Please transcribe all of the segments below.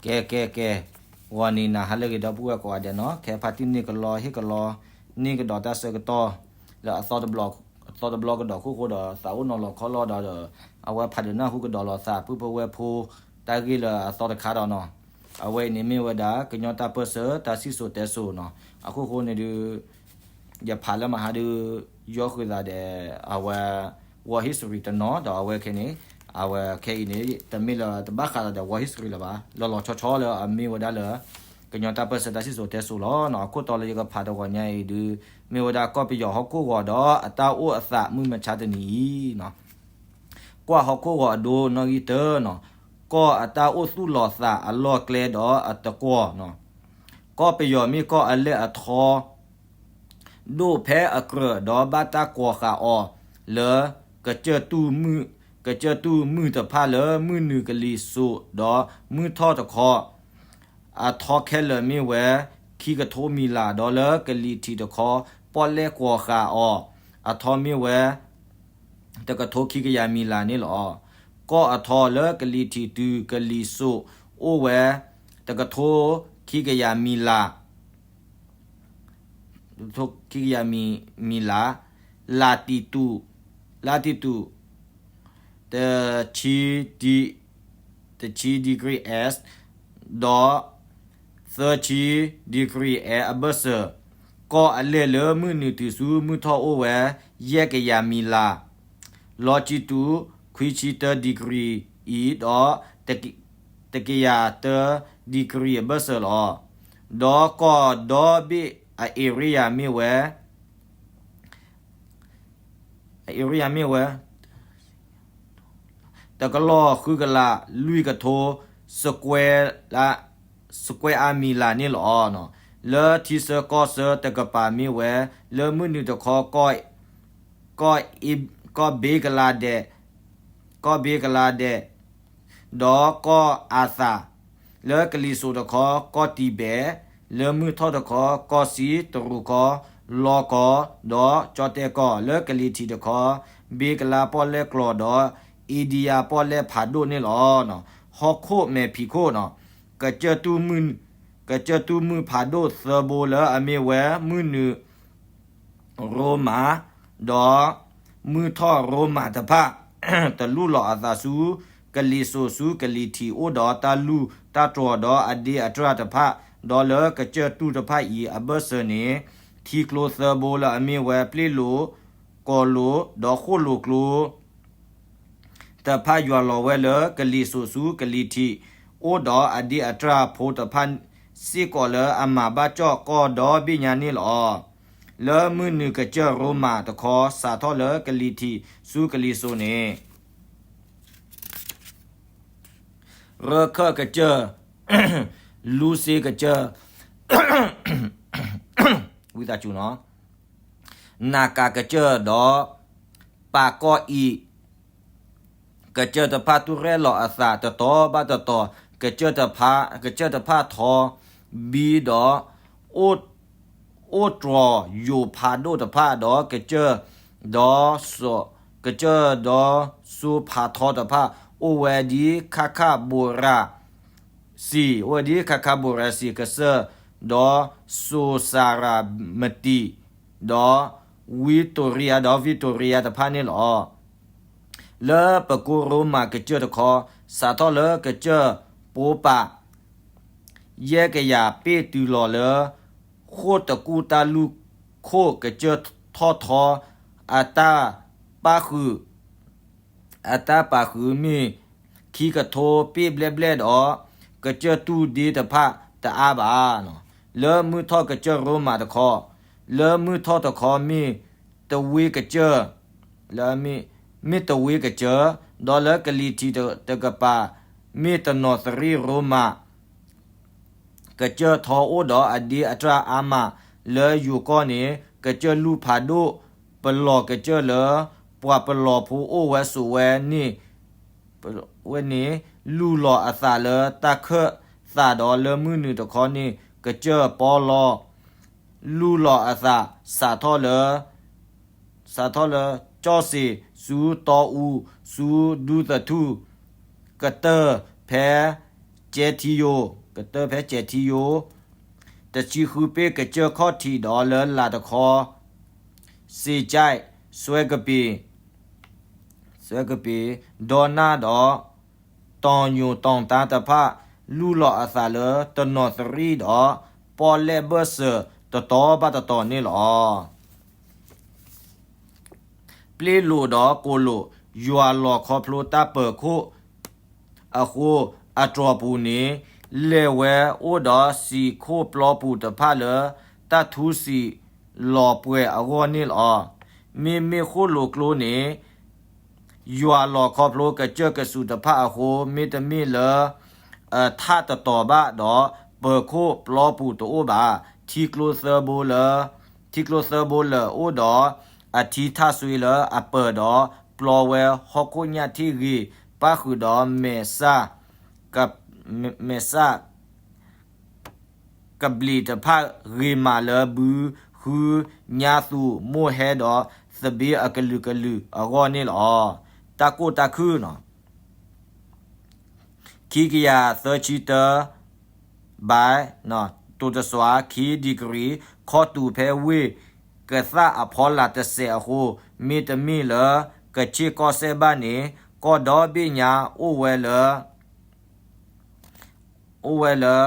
ကဲ ကဲ ကဲ, ဂီၤနံၤနၤဟါလၢအဂ့ၤ ဒီပုၢ်ဝဲၢ်ကိးဂၤဒဲးနီၤ, ခဲဖါတံၢ်န့ၢ်ကလီဟ့ၣ်ကလီ, န့ၢ်ကဒီးတၢ်ဆၢကတီၢ် လၢအသီတဘျီကဒီးခိၣ်ဃိဒီး သးအိၣ်နီၤလီၤခီလီၤဒီး အဝဲဖးဒုးနၢ်ဟူကဒီးလီၤသး ပုၢ်ဖိဝဲၢ်ဖိ တၢ်ဂ့ၢ်လၢအသီတခါဒီးနီၤ, အဝဲအံၤန့ၣ်မ့ၢ်ဝဲဒၣ် ကညီတၢ်ပၢၢ်ဆၢ တၢ်စံၣ်စိၤတဲစိၤနီၤ, အခိၣ်ဃိန့ၣ်ဒုး ယဖးလၢမဟါဒုး ယီဃုာ်သးဒီး အဝဲ world history တနီၤ ဒီးအဝဲခဲန့ၣ် အဝဲခဲအံၤန့ၣ် တမ့ၢ်လၢတဘၣ်ဃးဒီး world history လၢၤဘၣ်, လီၤလီၤဆီဆီလၢအမ့ၢ်ဝဲဒၣ်လၢ ကညီတၢ်ပၢၢ်ဆၢတၢ်စံၣ်စိၤတဲစိၤလီၤ. အခိၣ်တီလၢယကဖးတဂီၤညါအံၤဒုး မ့ၢ်ဝဲဒၣ်ကီၢ်ပယီၤဟီၣ်ခိၣ်ဂီၤဒီးအတၢ်အိၣ်အသးမုၢ်မဆါတနံၤအံၤ ကွၢ်ဟီၣ်ခိၣ်ဂီၤအဒိနီၣ်ဂံၢ်တၢနီၤ, ကီၢ်အတၢ်အိၣ်သူၣ်လီၤသးအလီၢ်ကျဲဒီးအတကွီၢ်နီၤ, ကီၢ်ပယီၤမ့ၢ်ကီၢ်အလဲၢ်အထီ ဒိၣ်ဖဲအကြၢးဒီးဘၣ်တၢ်ကွီၤဃာ်အီၤလၢ ကစၢၢ်တူၢ်မုၢ်, ကစၢၢ်တူၢ်မုၢ်တဖၣ်လၢမုၢ်နုာ်ကလံၤစိးဒီးမုၢ်ထီၣ်တခီ အထီခဲလၢာ်မ့ၢ်ဝဲ ခံကထိမံၤလး ဒီးလၢကလံၤထံးတခီ ပီၣ်လဲၣ်ကွီၤဃာ်အီၤ အထီမ့ၢ်ဝဲ တကထိခံကယၤမံၤလးန့ၣ်လီၤ. ကီၢ်အထီလၢကလံၤထံးတုၤကလံၤစိးအိၣ်ဝဲ တကထိခံကယၤမံၤလး ခံကယၤမံၤလး, လၢတံတူး, လၢတံတူး, တဆံ, တဆံ degree S ဒီး သၢဆံ degree S အဘၢၣ်စၢၤ, ကီၢ်အလဲၢ်လၢမုၢ်နုာ်တုၤဆူမုၢ်ထီၣ်အိၣ်ဝဲ ယဲၢ်ကယၤမံၤလး, လီၤစံတူး ခွံဆံတၢ degree အံၤဒီး တကယၤတၢ degree အဘၢၣ်စၢၤလီၤ. ဒီးကီၢ်ဒီဘ့ၣ်အ area မ့ၢ်ဝဲ area မ့ၢ်ဝဲ တကလီၢ်ဃုကလး လွံၢ်ကထိ square အါမံၤလးန့ၣ်လီၤ. လၢထံဆၢကီၢ်ဆၢတကပၤမ့ၢ်ဝဲ လၢမုၢ်နုာ်တခီ ကီၢ်ဘ့ကလါဒဲး, ကီၢ်ဘ့ကလါဒဲး, ဒီးကီၢ်အၤသး, လၢကလံၤစိးတခီ ကီၢ်တံဘဲး, လၢမုၢ်ထီၣ်တခီ ကီၢ်စံတရူးကီၢ်, လီကီၢ်, ဒီးကၠီၣ်တဲၣ်ကီၢ်, လၢကလံၤထံးတခီ ဘ့ကလါပီၣ်လဲၣ်ကျိၤဒီး အ့ဒံယါပီၣ်လဲၣ်ဖးဒိၣ်န့ၣ်လီၤ. ဟီၣ်ခိၣ်မဲာ်ဖံးခိၣ်နီၤ, ကစၢၢ်တူၢ်မုၢ်, ကစၢၢ်တူၢ်မုၢ်ဖးဒိၣ်သၢဘိလၢအမ့ၢ်ဝဲမုၢ်နုာ် ရိမၤ, ဒီးမုၢ်ထီၣ်ရိမၤတဖၣ် တလူၢ်လီၤအသးဆူ ကလံၤစိးဆူကလံၤထံး အိၣ်ဒီးတၢ်လူၢ်တၢ်တြီၤဒီးအဒ့အတြၢ်တဖၣ်, ဒီးလၢကစၢၢ်တူၢ်တဖၣ်အံၤအဘၢၣ်စၢၤန့ၣ် ထံကျိသၢဘိလၢအမ့ၢ်ဝဲ ပျ့ၣ်လိၤ, ကီၤလိၤ, ဒီးဃိၣ်လိၤကျိ တဖၣ်ယွၤလီၤဝဲလၢကလံၤစိးဆူကလံၤထံး, အိၣ်ဒီးအဒ့အတြၢ်ဖိတဖၣ်စ့ၢ်ကီးလၢအမၤဘၣ်ကၠီၣ်ကီၢ်ဒီဘ့ၣ်ညါန့ၣ်လီၤ. လၢမုၢ်နုာ်ကစၢၢ်ရိမၤတခီ စးထီၣ်လၢကလံၤထံးဆူကလံၤစိးန့ၣ် ရခၢၣ်ကစၢၢ်, လူစ့ကစၢၢ်, ဝံသးစူၤနီၤ, နၤကၤကစၢၢ်ဒီး ပာ်ကီၢ်အံၤ ကစၢၢ်တဖၣ်တူၢ်ရဲၣ်လီၤအသးတတီၤဘၣ်တတီၤ, ကစၢၢ်တဖၣ်, ကစၢၢ်တဖၣ်ထီဘံဒီး အိၣ်တြီၤယိာ်ဖးဒိၣ်တဖၣ်ဒီး ကစၢၢ်ဒီး, ကစၢၢ်ဒီးစိၤဖးထီတဖၣ် အိၣ်ဝဲဒ်ခါခါဘိရၤစံၣ်, အိၣ်ဝဲဒ်ခါခါဘိရၤစံၣ်ကစၢၢ်, ဒီးစိၤစၤရၤမတံၣ်, ဒီးဝံတိရံယါ, ဒီးဝံတိရံယါတဖၣ်န့ၣ်လီၤ. လၢပကိရိမၤကစၢၢ်တခီ စးထီၣ်လၢကစၢၢ်ပိပာ် ယဲၢ်ကယၤပ့ၢ်တုၤလီၤလၢ ဃိၣ်တကူၣ်တၢ်လူၢ်ခိၣ်ကစၢၢ်ထီၣ်ထီ အတၢ်ပၣ်ဃုာ် အတၢ်ပာ်ဃုာ်မ့ၢ်ခံကထိပ့ၢ်ဘျဲၣ်ဘျဲၣ်ဒီး ကစၢၢ်တူၢ်ဒ့တဖၣ်တအါဘၣ်. လၢမုၢ်ထီၣ်ကစၢၢ်ရိမၤတခီ, လၢမုၢ်ထီၣ်တခီမ့ၢ်တဝ့ကစၢၢ်, လၢမ့ၢ်, မ့ၢ်တဝ့ကစၢၢ်, ဒီးလၢကလံၤထံးတကပၤ မ့ၢ်တနီၤသရံၣ်ရိမၤ ကစၢၢ်ထီအိၣ်ဒီးအဒ့အတြၢ်အါမးလၢယိၤကီၢ်န့ၣ် ကစၢၢ်လူၢ်ဖးဒိၣ် ပလီၢ်ကစၢၢ်လၢ ပှၤပလီၢ်ဖိအိၣ်ဝဲဆိးဝဲန့ၣ်, ဝဲန့ၣ် လူၢ်လီၤအသးလၢတၢ်ခၢၣ်သးဒီးလၢမုၢ်နုာ်တခီန့ၣ် ကစၢၢ်ပီလီ လူၢ်လီၤအသး စးထီၣ်လၢ စးထီၣ်လၢကၠီၣ်စ့ၤ ဆူတီအူ ဆူဒူသထူၣ်ကတၢၢ် ဖဲ ကဲထံယိၤ, ကတၢၢ်ဖဲကဲထံယိၤ, တဆံဃုပ့ၢ်ကစၢၢ်ခီၣ်ထံးဒီးလၢလာ်တခီ, စ့ကၠဲး, စွဲကပ့ၤ, စွဲကပ့ၤ, ဒီနၢ်ဒီး တီၤညိၣ်တီၤတၢ်တဖၣ် လူလီၤအသးလၢတနီၤသရံၣ်ဒီး ပီၣ်လဲၣ်ဘၢၣ်စၢၤတတီၤဘၣ်တတီၤန့ၣ်လီၤ. ပျ့ၤလိာ်ဒီးကိၣ်လိာ် ယွၤလီၢ်ခီဖျိတၢ်ပၢၤခိၣ်အဃိ အတြီၤပူၤန့ၣ် လဲၤဝဲအိၣ်ဒီးစံာ်ခိၣ်ပျီပူၤတဖၣ်လၢ တၢ်ထူစံာ်လီၤပှဲၤအဂီၢ်န့ၣ်လီၤ. မ့မ့ၢ်ဃိၣ်လိာ်ကျိန့ၣ် ယွၤလီၢ်ခီဖျိကစၢၢ်ကစူၤတဖၣ်အဃိ မ့တမ့ၢ်လၢ အထၣ်တတီၤဘၣ်ဒီး ပၢၤခိၣ်ပျီပူၤတအိၣ်ဘၣ်. ထံကျိသၢဘိလၢ ထံကျိသၢဘိလၢအိၣ်ဒီး အထံထၣ်စွ့လၢအပၢၤဒီး ပျီဝဲဟီၣ်ခိၣ်ညၣ်ထံၣ်ဂ့ၤ ပၣ်ဃုာ်ဒီးမဲာ်ဆၣ် မဲာ်ဆၣ် ကဘျံးတဖၣ်ဂ့ၤမးလၢဘုဃုညါသူၣ်မိၢ်ဟဲဒီး သဘ့အကလုာ်ကလုာ်အဂီၢ်န့ၣ်လီၤ. တၢ်ကိၢ်တၢ်ခုၣ်နီၤ ခံကယၤသၢဆံတၢ ဘၣ် တိၤတစွၤ ခံ degree ခီၣ်တူာ်ဖဲဝ့ၢ်ကသၣ်အဖီလာ်တစဲးအဃိ မ့တမ့ၢ်လၢကဆ့ၣ်ကီၢ်စဲၣ်ဘၣ်န့ၣ် ကီၢ်ဒီဘ့ၣ်ညါအိၣ်ဝဲလၢ အိၣ်ဝဲလၢ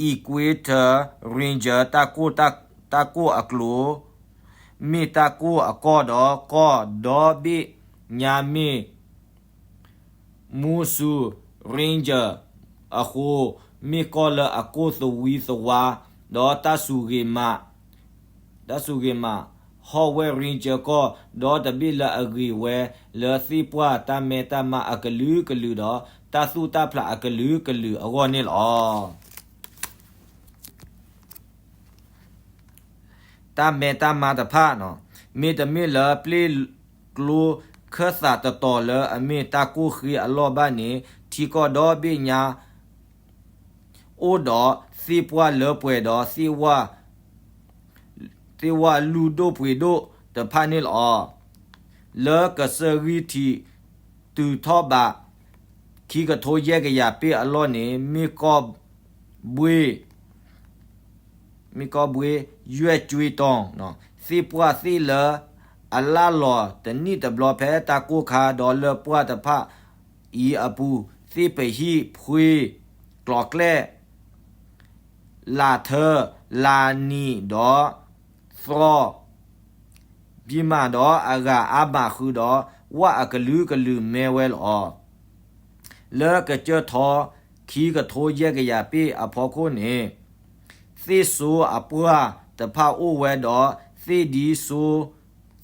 Equator Range တၢ်ကိၢ်အကျိၤ မ့ၢ်တၢ်ကိၢ်အကီၢ်ဒီး ကီၢ်ဒီဘ့ၣ်ညါမ့ၢ် Musu Range အဃိ မ့ၢ်ကီၢ်လၢအကိၢ်သဝံသဝါ ဒီးတၢ်စူၢ်ဂ့ၤမး တၢ်စူၢ်ဂ့ၤမး ဟီၣ်ဝဲ range ကီၢ် ဒီတဘ့ၣ်လၢအဂ့ၤဝဲ လၢသ့ၣ်ပှၢ်တၢ်မဲတၢ်မါအကလုာ်ကလုာ်ဒီး တၢ်သူၣ်တၢ်ဖျးအကလုာ်ကလုာ်အဂီၢ်န့ၣ်လီၤ. တၢ်မဲတၢ်မါတဖၣ်နီၤ မ့တမ့ၢ်လၢပျ့ၤကျိခၢၣ်သးတတီၤလၢအမ့ၢ်တၢ်ကိၢ်ဃ့အလီၢ်ဘၣ်န့ၣ် ထံကီၢ်ဒီဘ့ၣ်ညါ အိၣ်ဒီးသ့ၣ်ပှၢ်လၢပှဲၤဒီး သ့ၣ်ဝၣ်လူၢ်ဒိၣ်ပှ့ၤဒိၣ်တဖၣ်န့ၣ်လီၤ. လၢကစၢၢ်ဂံၢ်ထံးတုၤထီၣ်ဘး ခံကထိယဲၢ်ကယၤပ့ၢ်အလီၢ်န့ၣ် မ့ၢ်ကီၢ်ဘှ့ၣ် မ့ၢ်ကီၢ်ဘှ့ၣ် ရွဲၣ်ကၠွ့တီၤ သ့ၣ်ပှၢ်သ့ၣ်လၢအလၢ်လီၤတနံၣ်တဘျီဖဲတၢ်ကိၢ်ခါ ဒီးလၢပှၢ်တဖၣ်အံၤအပူၤ သ့ၣ်ပဟံၣ် ဖှ့ ကျိၤကျဲၣ် လၢ်ထၢ လၢ်နံၤဒီး သြီ ဘံၣ်မးဒီးအဂၤအါမးဃုာ်ဒီး ဝၣ်အကလုာ်ကလုာ်မဲဝဲလီၤ. လၢကစၢၢ်ထီ ခံကထိယဲၢ်ကယၤပ့ၢ်အဖီခိၣ်န့ၣ် သ့ၣ်စိအပှၢ်တဖၣ်အိၣ်ဝဲဒီး သ့ၣ်ဒ်စိ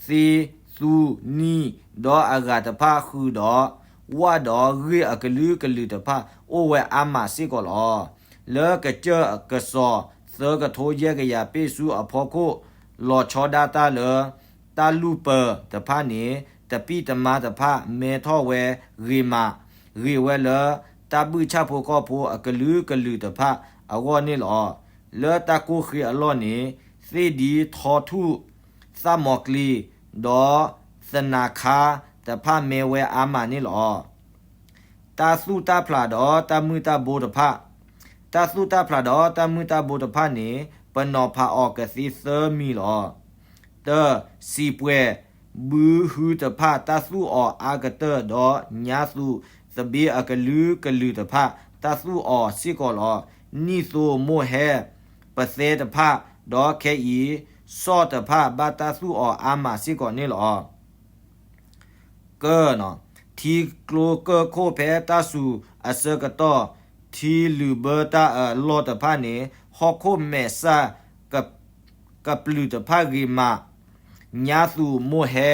သ့ သူ နံၤ ဒီးအဂၤတဖၣ်ဃုာ်ဒီး ဝၣ်ဒီးဂ့ၢ်အကလုာ်ကလုာ်တဖၣ်အိၣ်ဝဲအါမးစ့ၢ်ကီးလီၤ. လၢကစၢၢ်ကစီၤသၢကထိယဲၢ်ကယၤပ့ၢ်ဆူအဖီခိၣ် လီၤဆီဒၣ်တၢ်လၢ တၢ်လူၢ်ပၢၤတဖၣ်န့ၣ် တပံၢ်တမါတဖၣ်မဲထီၣ်ဝဲဂ့ၤမး ဂ့ၤဝဲလၢ တၢ်ဘုၣ်ဆၣ်ဖိကီၢ်ဖိအကလုာ်ကလုာ်တဖၣ်အဂီၢ်န့ၣ်လီၤ. လၢတၢ်ကိၢ်ဃ့အလီၢ်န့ၣ် သ့ၣ်ဒ်ထီထူၣ် သၣ်မီၤကျ့ၤ ဒီးသနၤခါတဖၣ်မဲဝဲအါမးန့ၣ်လီၤ. တၢ်သူၣ်တၢ်ဖျးဒီးတၢ်မုၢ်တၢ်ဘိတဖၣ် တၢ်သူၣ်တၢ်ဖျးဒီးတၢ်မုၢ်တၢ်ဘိတဖၣ်န့ၣ် ပနီၤဖးအီၤကသ့သၢမံၤလီၤ. တၢ်စံာ်ပှဲၤဘုဟုတဖၣ် တၢ်သူၣ်အီၤအါကတၢၢ်ဒီး ညါသူၣ်သဘ့အကလုာ်ကလုာ်တဖၣ် တၢ်သူၣ်အီၤစ့ၢ်ကီးလီၤ. နံၣ်သိမိၢ်ဟဲ ပသဲတဖၣ် ဒီးခဲအံၤ စီၣ်တဖၣ်ဘၣ်တၢ်သူၣ်အီၤအါမးစ့ၢ်ကီးန့ၣ်လီၤ. ကၢ ထံကျိကၢၢ်ခိၣ်ဖဲတၢ်စူၤအဆၢကတီၢ် ထံလုာ်ဘၢတၢ်အလီၢ်တဖၣ်န့ၣ် ဟီၣ်ခိၣ်မဲာ်ဆၣ် ကပျုၢ်တဖၣ်ဂ့ၤမး ညါသူၣ်မိၢ်ဟဲ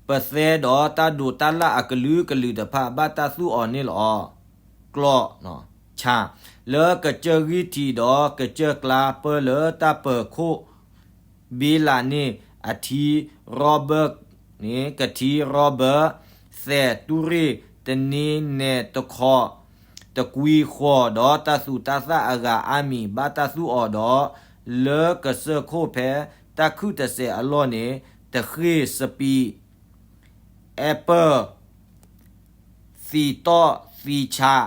ပသဲဒီးတၢ်ဒိးတၢ်လၣ်အကလုာ်ကလုာ်တဖၣ် ဘၣ်တၢ်သူၣ်အီၤန့ၣ်လီၤ. ကျီၢ် ဆၣ် လၢကစၢၢ်ဂံၢ်ထံးဒီးကစၢၢ်ကျါ ပၢၢ်လၢတၢ်ပၢၤခိၣ် ဘ့လးန့ၣ် အထံ Robert န့ၣ် ကထံ Robert သဲးတူၢ်ရ့ၣ် တနံၤနဲၤတခီ တကွံဃီၤ ဒီးတၢ်သူၣ်တၢ်သၣ်အဂၤအါမံၤ ဘၣ်တၢ်သူၣ်အီၤဒီး လၢကစၢၢ်ခိၣ်ဖဲတၢ်ခုၣ်တစဲးအလီၢ်န့ၣ် တဃ့ၢ်စပံး apple သံးတီၣ် သံးဆး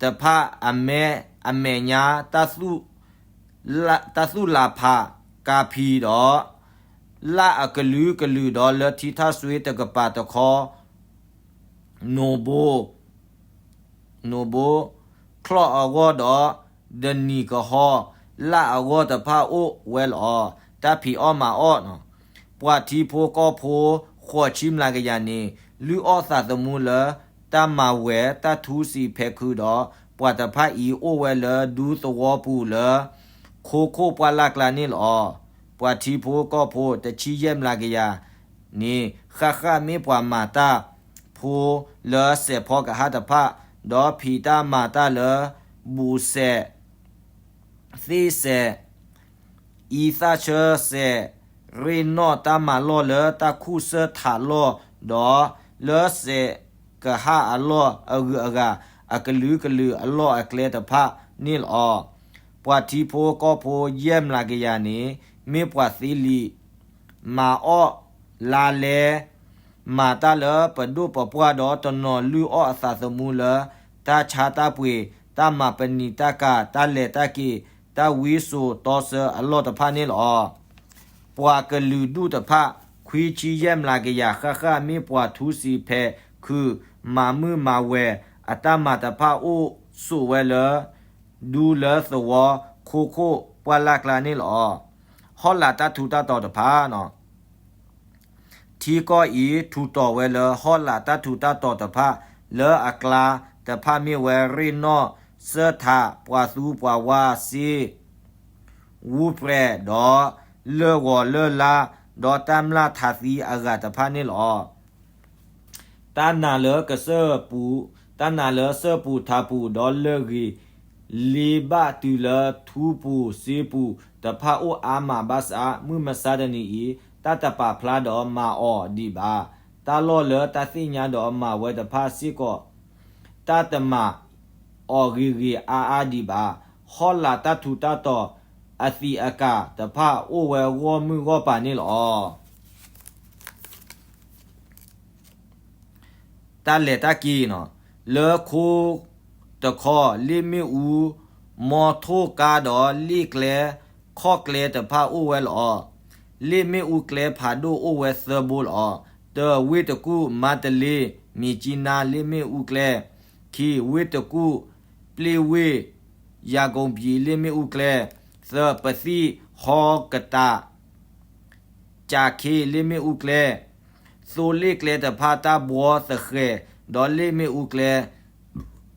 တဖၣ်အမဲာ်ညါ တၢ်သူၣ်လၢ်ဖးကါဖံးဒီး လၢအကလုာ်ကလုာ်ဒီး လၢထံထၣ်စွ့တကပၤတခီ နိၣ်ဘိ နိၣ်ဘိ ချီၣ်အဂီၢ်ဒီး ဒနံၤကဟီ လၢအဂီၢ်တဖၣ်အိၣ်ဝဲလီၤ. တၢ်ဖံးအီၣ်မၤအီၣ် ပှၤထံဖိကီၢ်ဖိ ဃိးဆံမျးကယၤန့ၣ် လုၢ်အီၣ်သးသမူလၢ တၢ်မၤဝဲၤ တၢ်ထူစံးဖဲးခုးဒီး ပှၤတဖၣ်အံၤအိၣ်ဝဲလၢဒူသဝီပူၤလၢ ခိခိၣ်ပှၢ်လၢ်ကျါန့ၣ်လီၤ. ပှၤထံဖိကီၢ်ဖိတဆံယဲၢ်မျးကယၤန့ၣ် ဃၣ်ဃၣ်မ့ၢ်ပှၤမၤတၢ်ဖိလၢစဲးဖီကဟၣ်တဖၣ်, ဒီးဖံးတၢ်မၤတၢ်လၢ ဘူးစဲး သ့ၣ်စဲး အံသၣ်ဆၢစဲး, ရ့ၣ်နီၣ်တၢ်မၤလီၢ်လၢတၢ်ခူၣ်စၢၢ်ထးလီၢ်, ဒီးလၢစဲးကဟၣ်အလီၢ် အဂုၤအဂၤ အကလုာ်ကလုာ်အလီၢ်အကျဲတဖၣ်န့ၣ်လီၤ. ပှၤထံဖိကီၢ်ဖိယဲၢ်မျးကယၤန့ၣ် မ့ၢ်ပှၤသ့လံာ် မၤအီၣ်လါလဲ, မၤတၢ်လၢပဒိၣ်ပပှၢ်ဒီးတနီၤလုၢ်အီၣ်အသးသမူလၢ တၢ်ဆါတၢ်ပှ့ၤ, တၢ်မၤပနံာ်တၢ်ကၤ, တၢ်လဲၤတၢ်က့ၤ, တၢ်ဝံစိာ်တီဆၢအလီၢ်တဖၣ်န့ၣ်လီၤ. ပှၤကလုာ်ဒူၣ်တဖၣ် ခွံဆံယဲၢ်မျးကယၤဃၣ်ဃၣ် မ့ၢ်ပှၤထူစံးဖဲးခုး, မၤမုာ်မၤဝဲၤ, အတၢ်မၤတဖၣ်အိၣ်ဆိးဝဲလၢ ဒူလၢသဝီ ခိခိၣ်ပှၢ်လၢ်ကျါန့ၣ်လီၤ. ဟီၣ်လာ်တၢ်ထူးတၢ်တီၤတဖၣ် ထံကီၢ်အံၤ ထူးတီၤဝဲလၢဟီၣ်လာ်တၢ်ထူးတၢ်တီၤတဖၣ် လၢအကျါတဖၣ်မ့ၢ်ဝဲ ရ့ၣ်နီၣ်စၢၢ်ထး, ပှၤသူပှၤဝါစ့ ဝူပြဲးဒီး လၢၢ်ဂီၤလၢၢ်လါ, ဒီးတၢ်မျၢ်ထးသံအဂၤတဖၣ်န့ၣ်လီၤ. တၢ်နာ်လၢကစၢၢ်ပူၤ, တၢ်နာ်လၢစၢၢ်ပူၤထးပူၤ ဒီးလၢၢ်ဂ့ၤ လ့ဘၣ်တုၤလၢထူပူၤစ့ပူၤတဖၣ်အိၣ်အါမးဘၣ်ဆၣ်, မုၢ်မဆါတနံၤအံၤ တၢ်တပာ်ဖျါဒီးမၤအီၤဒံးဘၣ်. တၢ်လီၢ်လၢတၢ်သ့ၣ်ညါဒီးမၤဝဲတဖၣ်စ့ၢ်ကီး တၢ်တမၤအီၤဂ့ၤဂ့ၤအါအါဒံးဘၣ်. ဟီၣ်လာ်တၢ်ထူးတၢ်တီၤအသံးအကာ်တဖၣ်အိၣ်ဝဲဂီၢ်မုၢ်ဂီၢ်ပၤန့ၣ်လီၤ. တၢ်လဲၤတၢ်က့ၤ လၢခိတခီ လ့ၣ်မ့ၣ်အူ မီထိၣ်ကါဒီးလ့ၣ်ကျဲ ခီၣ်ကျဲတဖၣ်အိၣ်ဝဲလီၤ. လ့ၣ်မ့ၣ်အူကျဲဖးဒိၣ်အိၣ်ဝဲသၢဘိလီၤ. တၢ ဝ့ၢ်တကူၣ် မါတလ့ မၠံးကၠံနါ လ့ၣ်မ့ၣ်အူကျဲ, ခံ ဝ့ၢ်တကူၣ် ပျ့ၣ်ဝ့ၢ် ယၤကိာ်ပံၤ လ့ၣ်မ့ၣ်အူကျဲ, သၢ ပသံၣ်ဟီကတး ကၠးခ့ လ့ၣ်မ့ၣ်အူကျဲ, သိလ့ၣ်ကျဲတဖၣ်တၢ်ဘှီသဃဲၤ ဒီးလ့ၣ်မ့ၣ်အူကျဲ,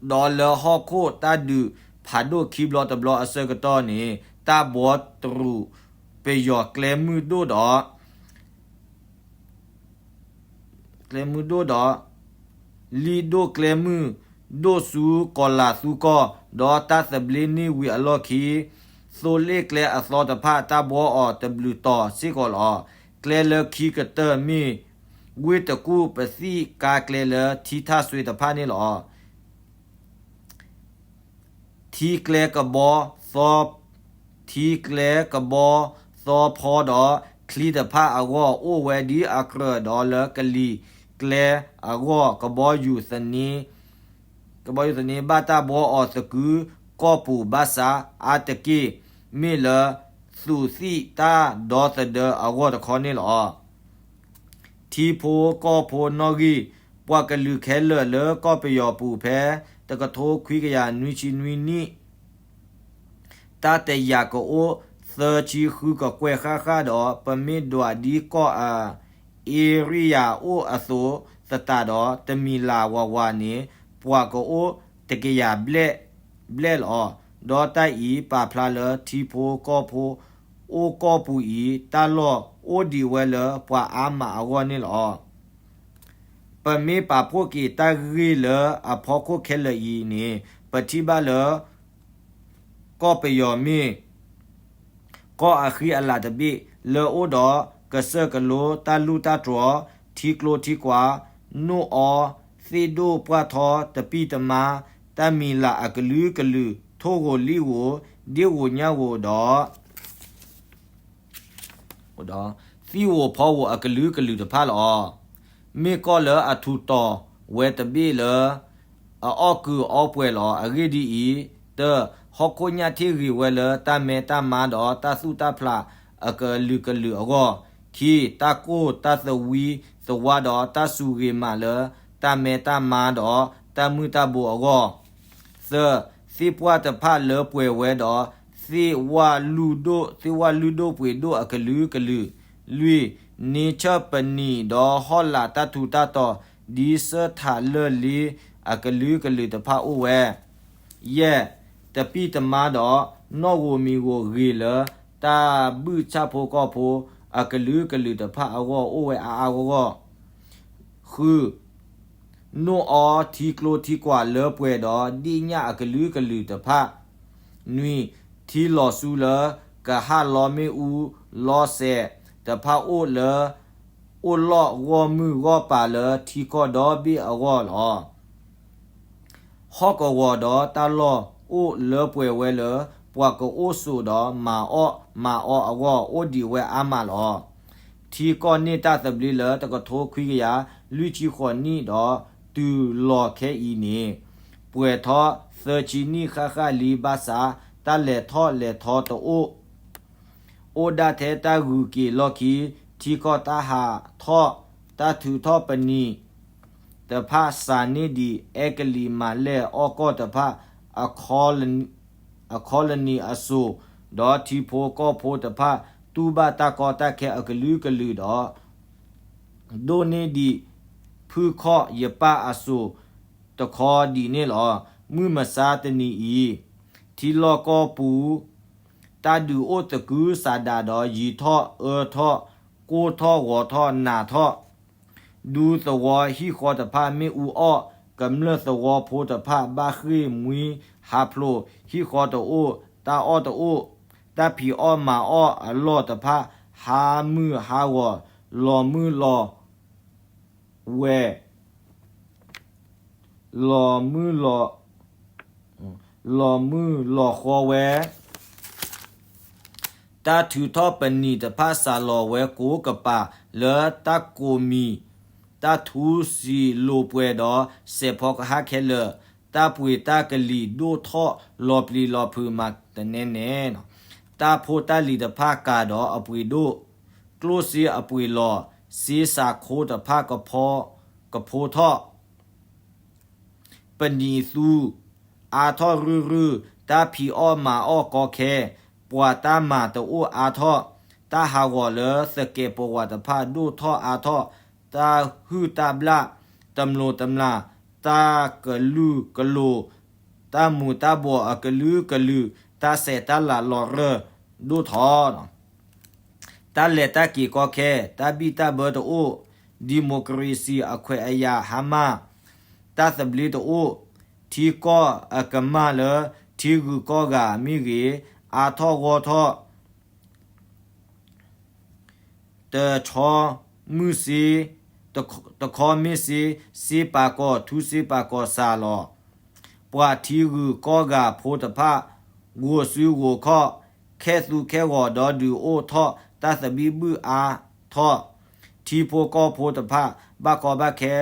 ဒီးလၢဟီၣ်ခိၣ်တၢ်ဒုးဖးဒိၣ်ခံဘျီတဘျီအဆၢကတီၢ်န့ၣ် တၢ်ဘှီတရူးပယီၤကျဲမုၢ်ဒိၣ်ဒီး ကျဲမုၢ်ဒိၣ်ဒီး လံၣ်ဒိၣ်ကျဲမုၢ်ဒိၣ်ဆူကီၤလၤသူကီၢ် ဒီးတၢ်သဘျ့န့ၢ်ဝံၤအလီၢ်ခံ သိလ့ၣ်ကျဲအသီတဖၣ် တၢ်ဘှီအီၤတဘျုးတီၤစ့ၢ်ကီးလီၤ. ကျဲလၢခံကတၢၢ်မ့ၢ် ဝ့ၢ်တကူၣ်ပသံၣ်ကါကျဲလၢထံထၣ်စွ့တဖၣ်န့ၣ်လီၤ. ထံကျဲကဘီသီ ထံကျဲကဘီသီဖီဒီး ချံတဖၣ်အဂီၢ် အိၣ်ဝဲဒ်အကြၢးဒီးလၢကလံၤကျဲအဂီၢ် ကဘီယူၤသန့ ကဘီယူၤသန့ ဘၣ်တၢ်ဘှီအီၤသကုၤကီၢ်ပူၤဘၣ်ဆၣ် အါတက့ၢ် မ့ၢ်လၢသူးသံၣ်တၢ်ဒီသဒၢအဂီၢ်တခီန့ၣ်လီၤ. ထံဖိကီၢ်ဖိနီၣ်ဂံၢ် ပှၤကလုာ်ခဲလၢာ်လၢကီၢ်ပယီၤပူၤဖဲ တကထိခွံကယၤနွံဆံနွံနံၣ် တၢ်တယာ်ကအိၣ်သၢဆံဃုကကွဲၢ်ဃၣ်ဃၣ်ဒီး ပမ့ၢ်ဒွးဒ်ကီၢ်အ area အိၣ်အသိးသတးဒီး တမံၤလၢ်ဝးဝးန့ၣ် ပှၤကအိၣ်တကယၤဘျဲၣ် ဘျဲၣ်လီၤ. ဒီးတၢ်အံၤပာ်ဖျါလၢထံဖိကီၢ်ဖိအိၣ်ကီၢ်ပူၤအံၤ တၢ်လီၢ်အိၣ်ဒံးဝဲလၢပှၤအါမးအဂီၢ်န့ၣ်လီၤ. ပမ့ၢ်ပာ်ဖှိၣ်က့ၤတၢ်ဂ့ၢ်လၢအဖီခိၣ်ခဲလၢာ်အံၤန့ၣ် ပထံၣ်ဘၣ်လၢ ကီၢ်ပယီၤမ့ၢ် ကီၢ်အဃံအလၤတဘ့ၣ် လၢအိၣ်ဒီးကစၢၢ်ကလိ တၢ်လူၢ်တၢ်တြီၤ ထံကျိထံကွာ် နိၣ်အီ သ့ၣ်ဒိၣ်ပှၢ်ထီ တပံၢ်တမါ တၢ်မံၤလၢ်အကလုာ်ကလုာ် ထိၣ်ဂိၤလံၣ်ဂိၤ ဒ့ၣ်ဂိၤညၣ်ဂိၤဒီး သံၣ်ဧိၤဖီဧိၤအကလုာ်ကလုာ်တဖၣ်လီၤ. မ့ၢ်ကီၢ်လၢအထူးတီၤဝဲတဘ့ၣ်လၢ အအီၣ်ကုာ်အီပှဲၤလီၤ. အဂ့ၢ်ဒ်အံၤ, တၢ, ဟီၣ်ခိၣ်ညၣ်ထံၣ်ဂ့ၤဝဲလၢတၢ်မဲတၢ်မါဒီးတၢ်သူၣ်တၢ်ဖျးအကလုာ်ကလုာ်အဂီၢ်, ခံ, တၢ်ကိၢ်တၢ်သဝံသဝါဒီးတၢ်စူၢ်ဂ့ၤမးလၢတၢ်မဲတၢ်မါဒီးတၢ်မုၢ်တၢ်ဘိအဂီၢ်, သၢ, သ့ၣ်ပှၢ်တဖၣ်လၢပှဲၤဝဲဒီး သ့ၣ်ဝၣ်လုၢ်ဒိၣ်, သ့ၣ်ဝၣ်လုၢ်ဒိၣ်ပှ့ၤဒိၣ်အကလုာ်ကလုာ်, လွံၢ်, န့ဆၢၣ်ပနံာ်ဒီးဟီၣ်လာ်တၢ်ထူးတၢ်တီၤ ဒ်စၢထးလၢၢ်လ့အကလုာ်ကလုာ်တဖၣ်အိၣ်ဝဲ, ယဲၢ်, တပံၢ်တမါဒီးနီၣ်ဂိၤမံၤဂိၤဂ့ၤလၢ တၢ်ဘုၣ်ဆၣ်ဖိကီၢ်ဖိအကလုာ်ကလုာ်တဖၣ်အဂီၢ်အိၣ်ဝဲအါအါဂီၢ်ဂီၢ်, ဃု, နိၣ်အီထံကျိထံကွာ်လၢပှဲၤဒီးဒ့ၣ်ညၣ်အကလုာ်ကလုာ်တဖၣ်, နွံ, ထံလီၤဆူလၢကဟၣ်လီမ့ၣ်အူလီစဲးတဖၣ်အိၣ်လၢ အိၣ်လီၢ်ဂီၢ်မုၢ်ဂီၢ်ပၤလၢထံကီၢ်ဒီဘ့ၣ်အဂီၢ်လီၤ. ဟီၣ်ကဝီၤဒီးတၢ်လီၢ်အိၣ်လၢပှဲၤဝဲလၢ ပှၤကအိၣ်ဆိးဒီးမၤအီၣ်မၤအီအဂီၢ် အိၣ်ဒံးဝဲအါမးလီၤ. ထံကီၢ်န့ၢ်တၢ်သဘျ့လၢတကထိခွံကယၤလွံၢ်ဆံဃိးနံၣ်ဒီးတုၤလီၤခဲအံၤန့ၣ် ပှဲၤထီၣ်သၢဆံနံၣ်ဃၣ်ဃၣ်လံ ဘၣ်ဆၣ် တၢ်လဲၤထီၣ်လဲၤထီတအိၣ် အိၣ်ဒၣ်ထဲတၢ်ဂုၤက့ၤလီၢ်ခံ, ထံကီၢ်တၢ်ဟးထီၣ်, တၢ်ထုးထီၣ်ပနံာ်တဖၣ်စှၤန့ၢ်ဒံး အဲကလံးမၤလဲၢ်အီၣ်ကီၢ်တဖၣ် အခီလနံၤအစိၤ, ဒီးထံဖိကီၢ်ဖိတဖၣ် တူၢ်ဘၣ်တၢ်ကီတၢ်ခဲအကလုာ်ကလုာ်ဒီး ဒိၣ်န့ၢ်ဒံးဖုၣ်ခီၣ်ယပၣ်အစိၤတခီဒံးန့ၣ်လီၤ. မုၢ်မဆါတနံၤအံၤ ထံလီၢ်ကီၢ်ပူၤ တၢ်ဒုးအိၣ်သကုၤဆးဒးဒီး ယံၤထီၣ်အၢထီၣ် ကိၢ်ထီၣ်ဂီၤထီၣ်နးထီၣ်, ဒူသဝီဟံၣ်ဃီတဖၣ်မ့ၣ်အူအီၣ်, ကမျၢၢ်သဝီဖိတဖၣ် ဘၣ်ဃ့ၢ်မှံဟးဖျိး, ဟံၣ်ဃီတအိၣ်, တၢ်အီၣ်တအိၣ်, တၢ်ဖံးအီၣ်မၤအီၣ်အလီၢ်တဖၣ် ဟးမုၢ်ဟးဂီၤ, လီၤမုၢ်လီၤဝဲ လီၤမုၢ်လီၤ, လီၤမုၢ်လီၤဃီဝဲ, တၢ်ထုးထီၣ်ပနံာ်တဖၣ်စးလီၤဝဲကိးကပၤ လၢတၢ်ကိးမံၤ, တၢ်ထူစံာ်လိာ်ပှဲၤဒီး စဲးဖီကဟၣ်ခဲလၢာ်, တၢ်ပှ့ၤတၢ်ကလံၤဒိၣ်ထီၣ်လီၤပျံၤလီၤဖုးမးတနဲနဲ, တၢ်ဖိတၢ်လံၤတဖၣ်ကၤဒီးအပှ့ၤဒိၣ်, ကျိၣ်စ့အပှ့ၤလီၤ, စ့စးခိတဖၣ်ကဖိထီၣ် ပနံာ်သူအါထီၣ်ရုၢ်ရုၢ်, တၢ်ဖံးအီၣ်မၤအီၣ်ကီခဲ, ပှၤတၢ်မၤတအိၣ်အါထီၣ်, တၢ်ဟးဂီၤလၢသကဲးပဝးတဖၣ်ဒိၣ်ထီၣ်အါထီၣ်, တၢ်ဟုၣ်တၢ်ဘျၣ်, တမျိးတမျာ်, တၢ်ကလုာ်ကလိၤ, တၢ်မူးတၢ်ဘှီးအကလုာ်ကလုာ်, တၢ်ဆဲးတၢ်လၤလီၤရၢၢ်ဒိၣ်ထီၣ် တၢ်လဲၤတၢ်က့ၤကီခဲ, တၢ်ဘံၣ်တၢ်ဘၢတအိၣ်, democracy အခွဲးအယာ်ဟါမၢ်, တၢ်သဘျ့တအိၣ်, ထံကီၢ်အကမၢ်လၢထံဂုၤကီၢ်ဂၤမ့ၢ်ဂ့ၤ, အါထီၣ်ဂီၢ်ထီၣ်, တဆီမုၢ်စ့, တခီမ့ၢ်စ့, စ့ပာ်ကီၤ, ထူစ့ပာ်ကီၤစှၤလီၤ. ပှၤထံဂုၤကီၢ်ဂၤဖိတဖၣ်, ဂိၤစုဂိၤခီၣ်, ခဲသူခဲဂီၤဒီးဒုးအိၣ်ထီၣ်တၢ်သဘံၣ်ဘုၣ်အါထီၣ်, ထံဖိကီၢ်ဖိတဖၣ် ဘၣ်ကီဘၣ်ခဲ,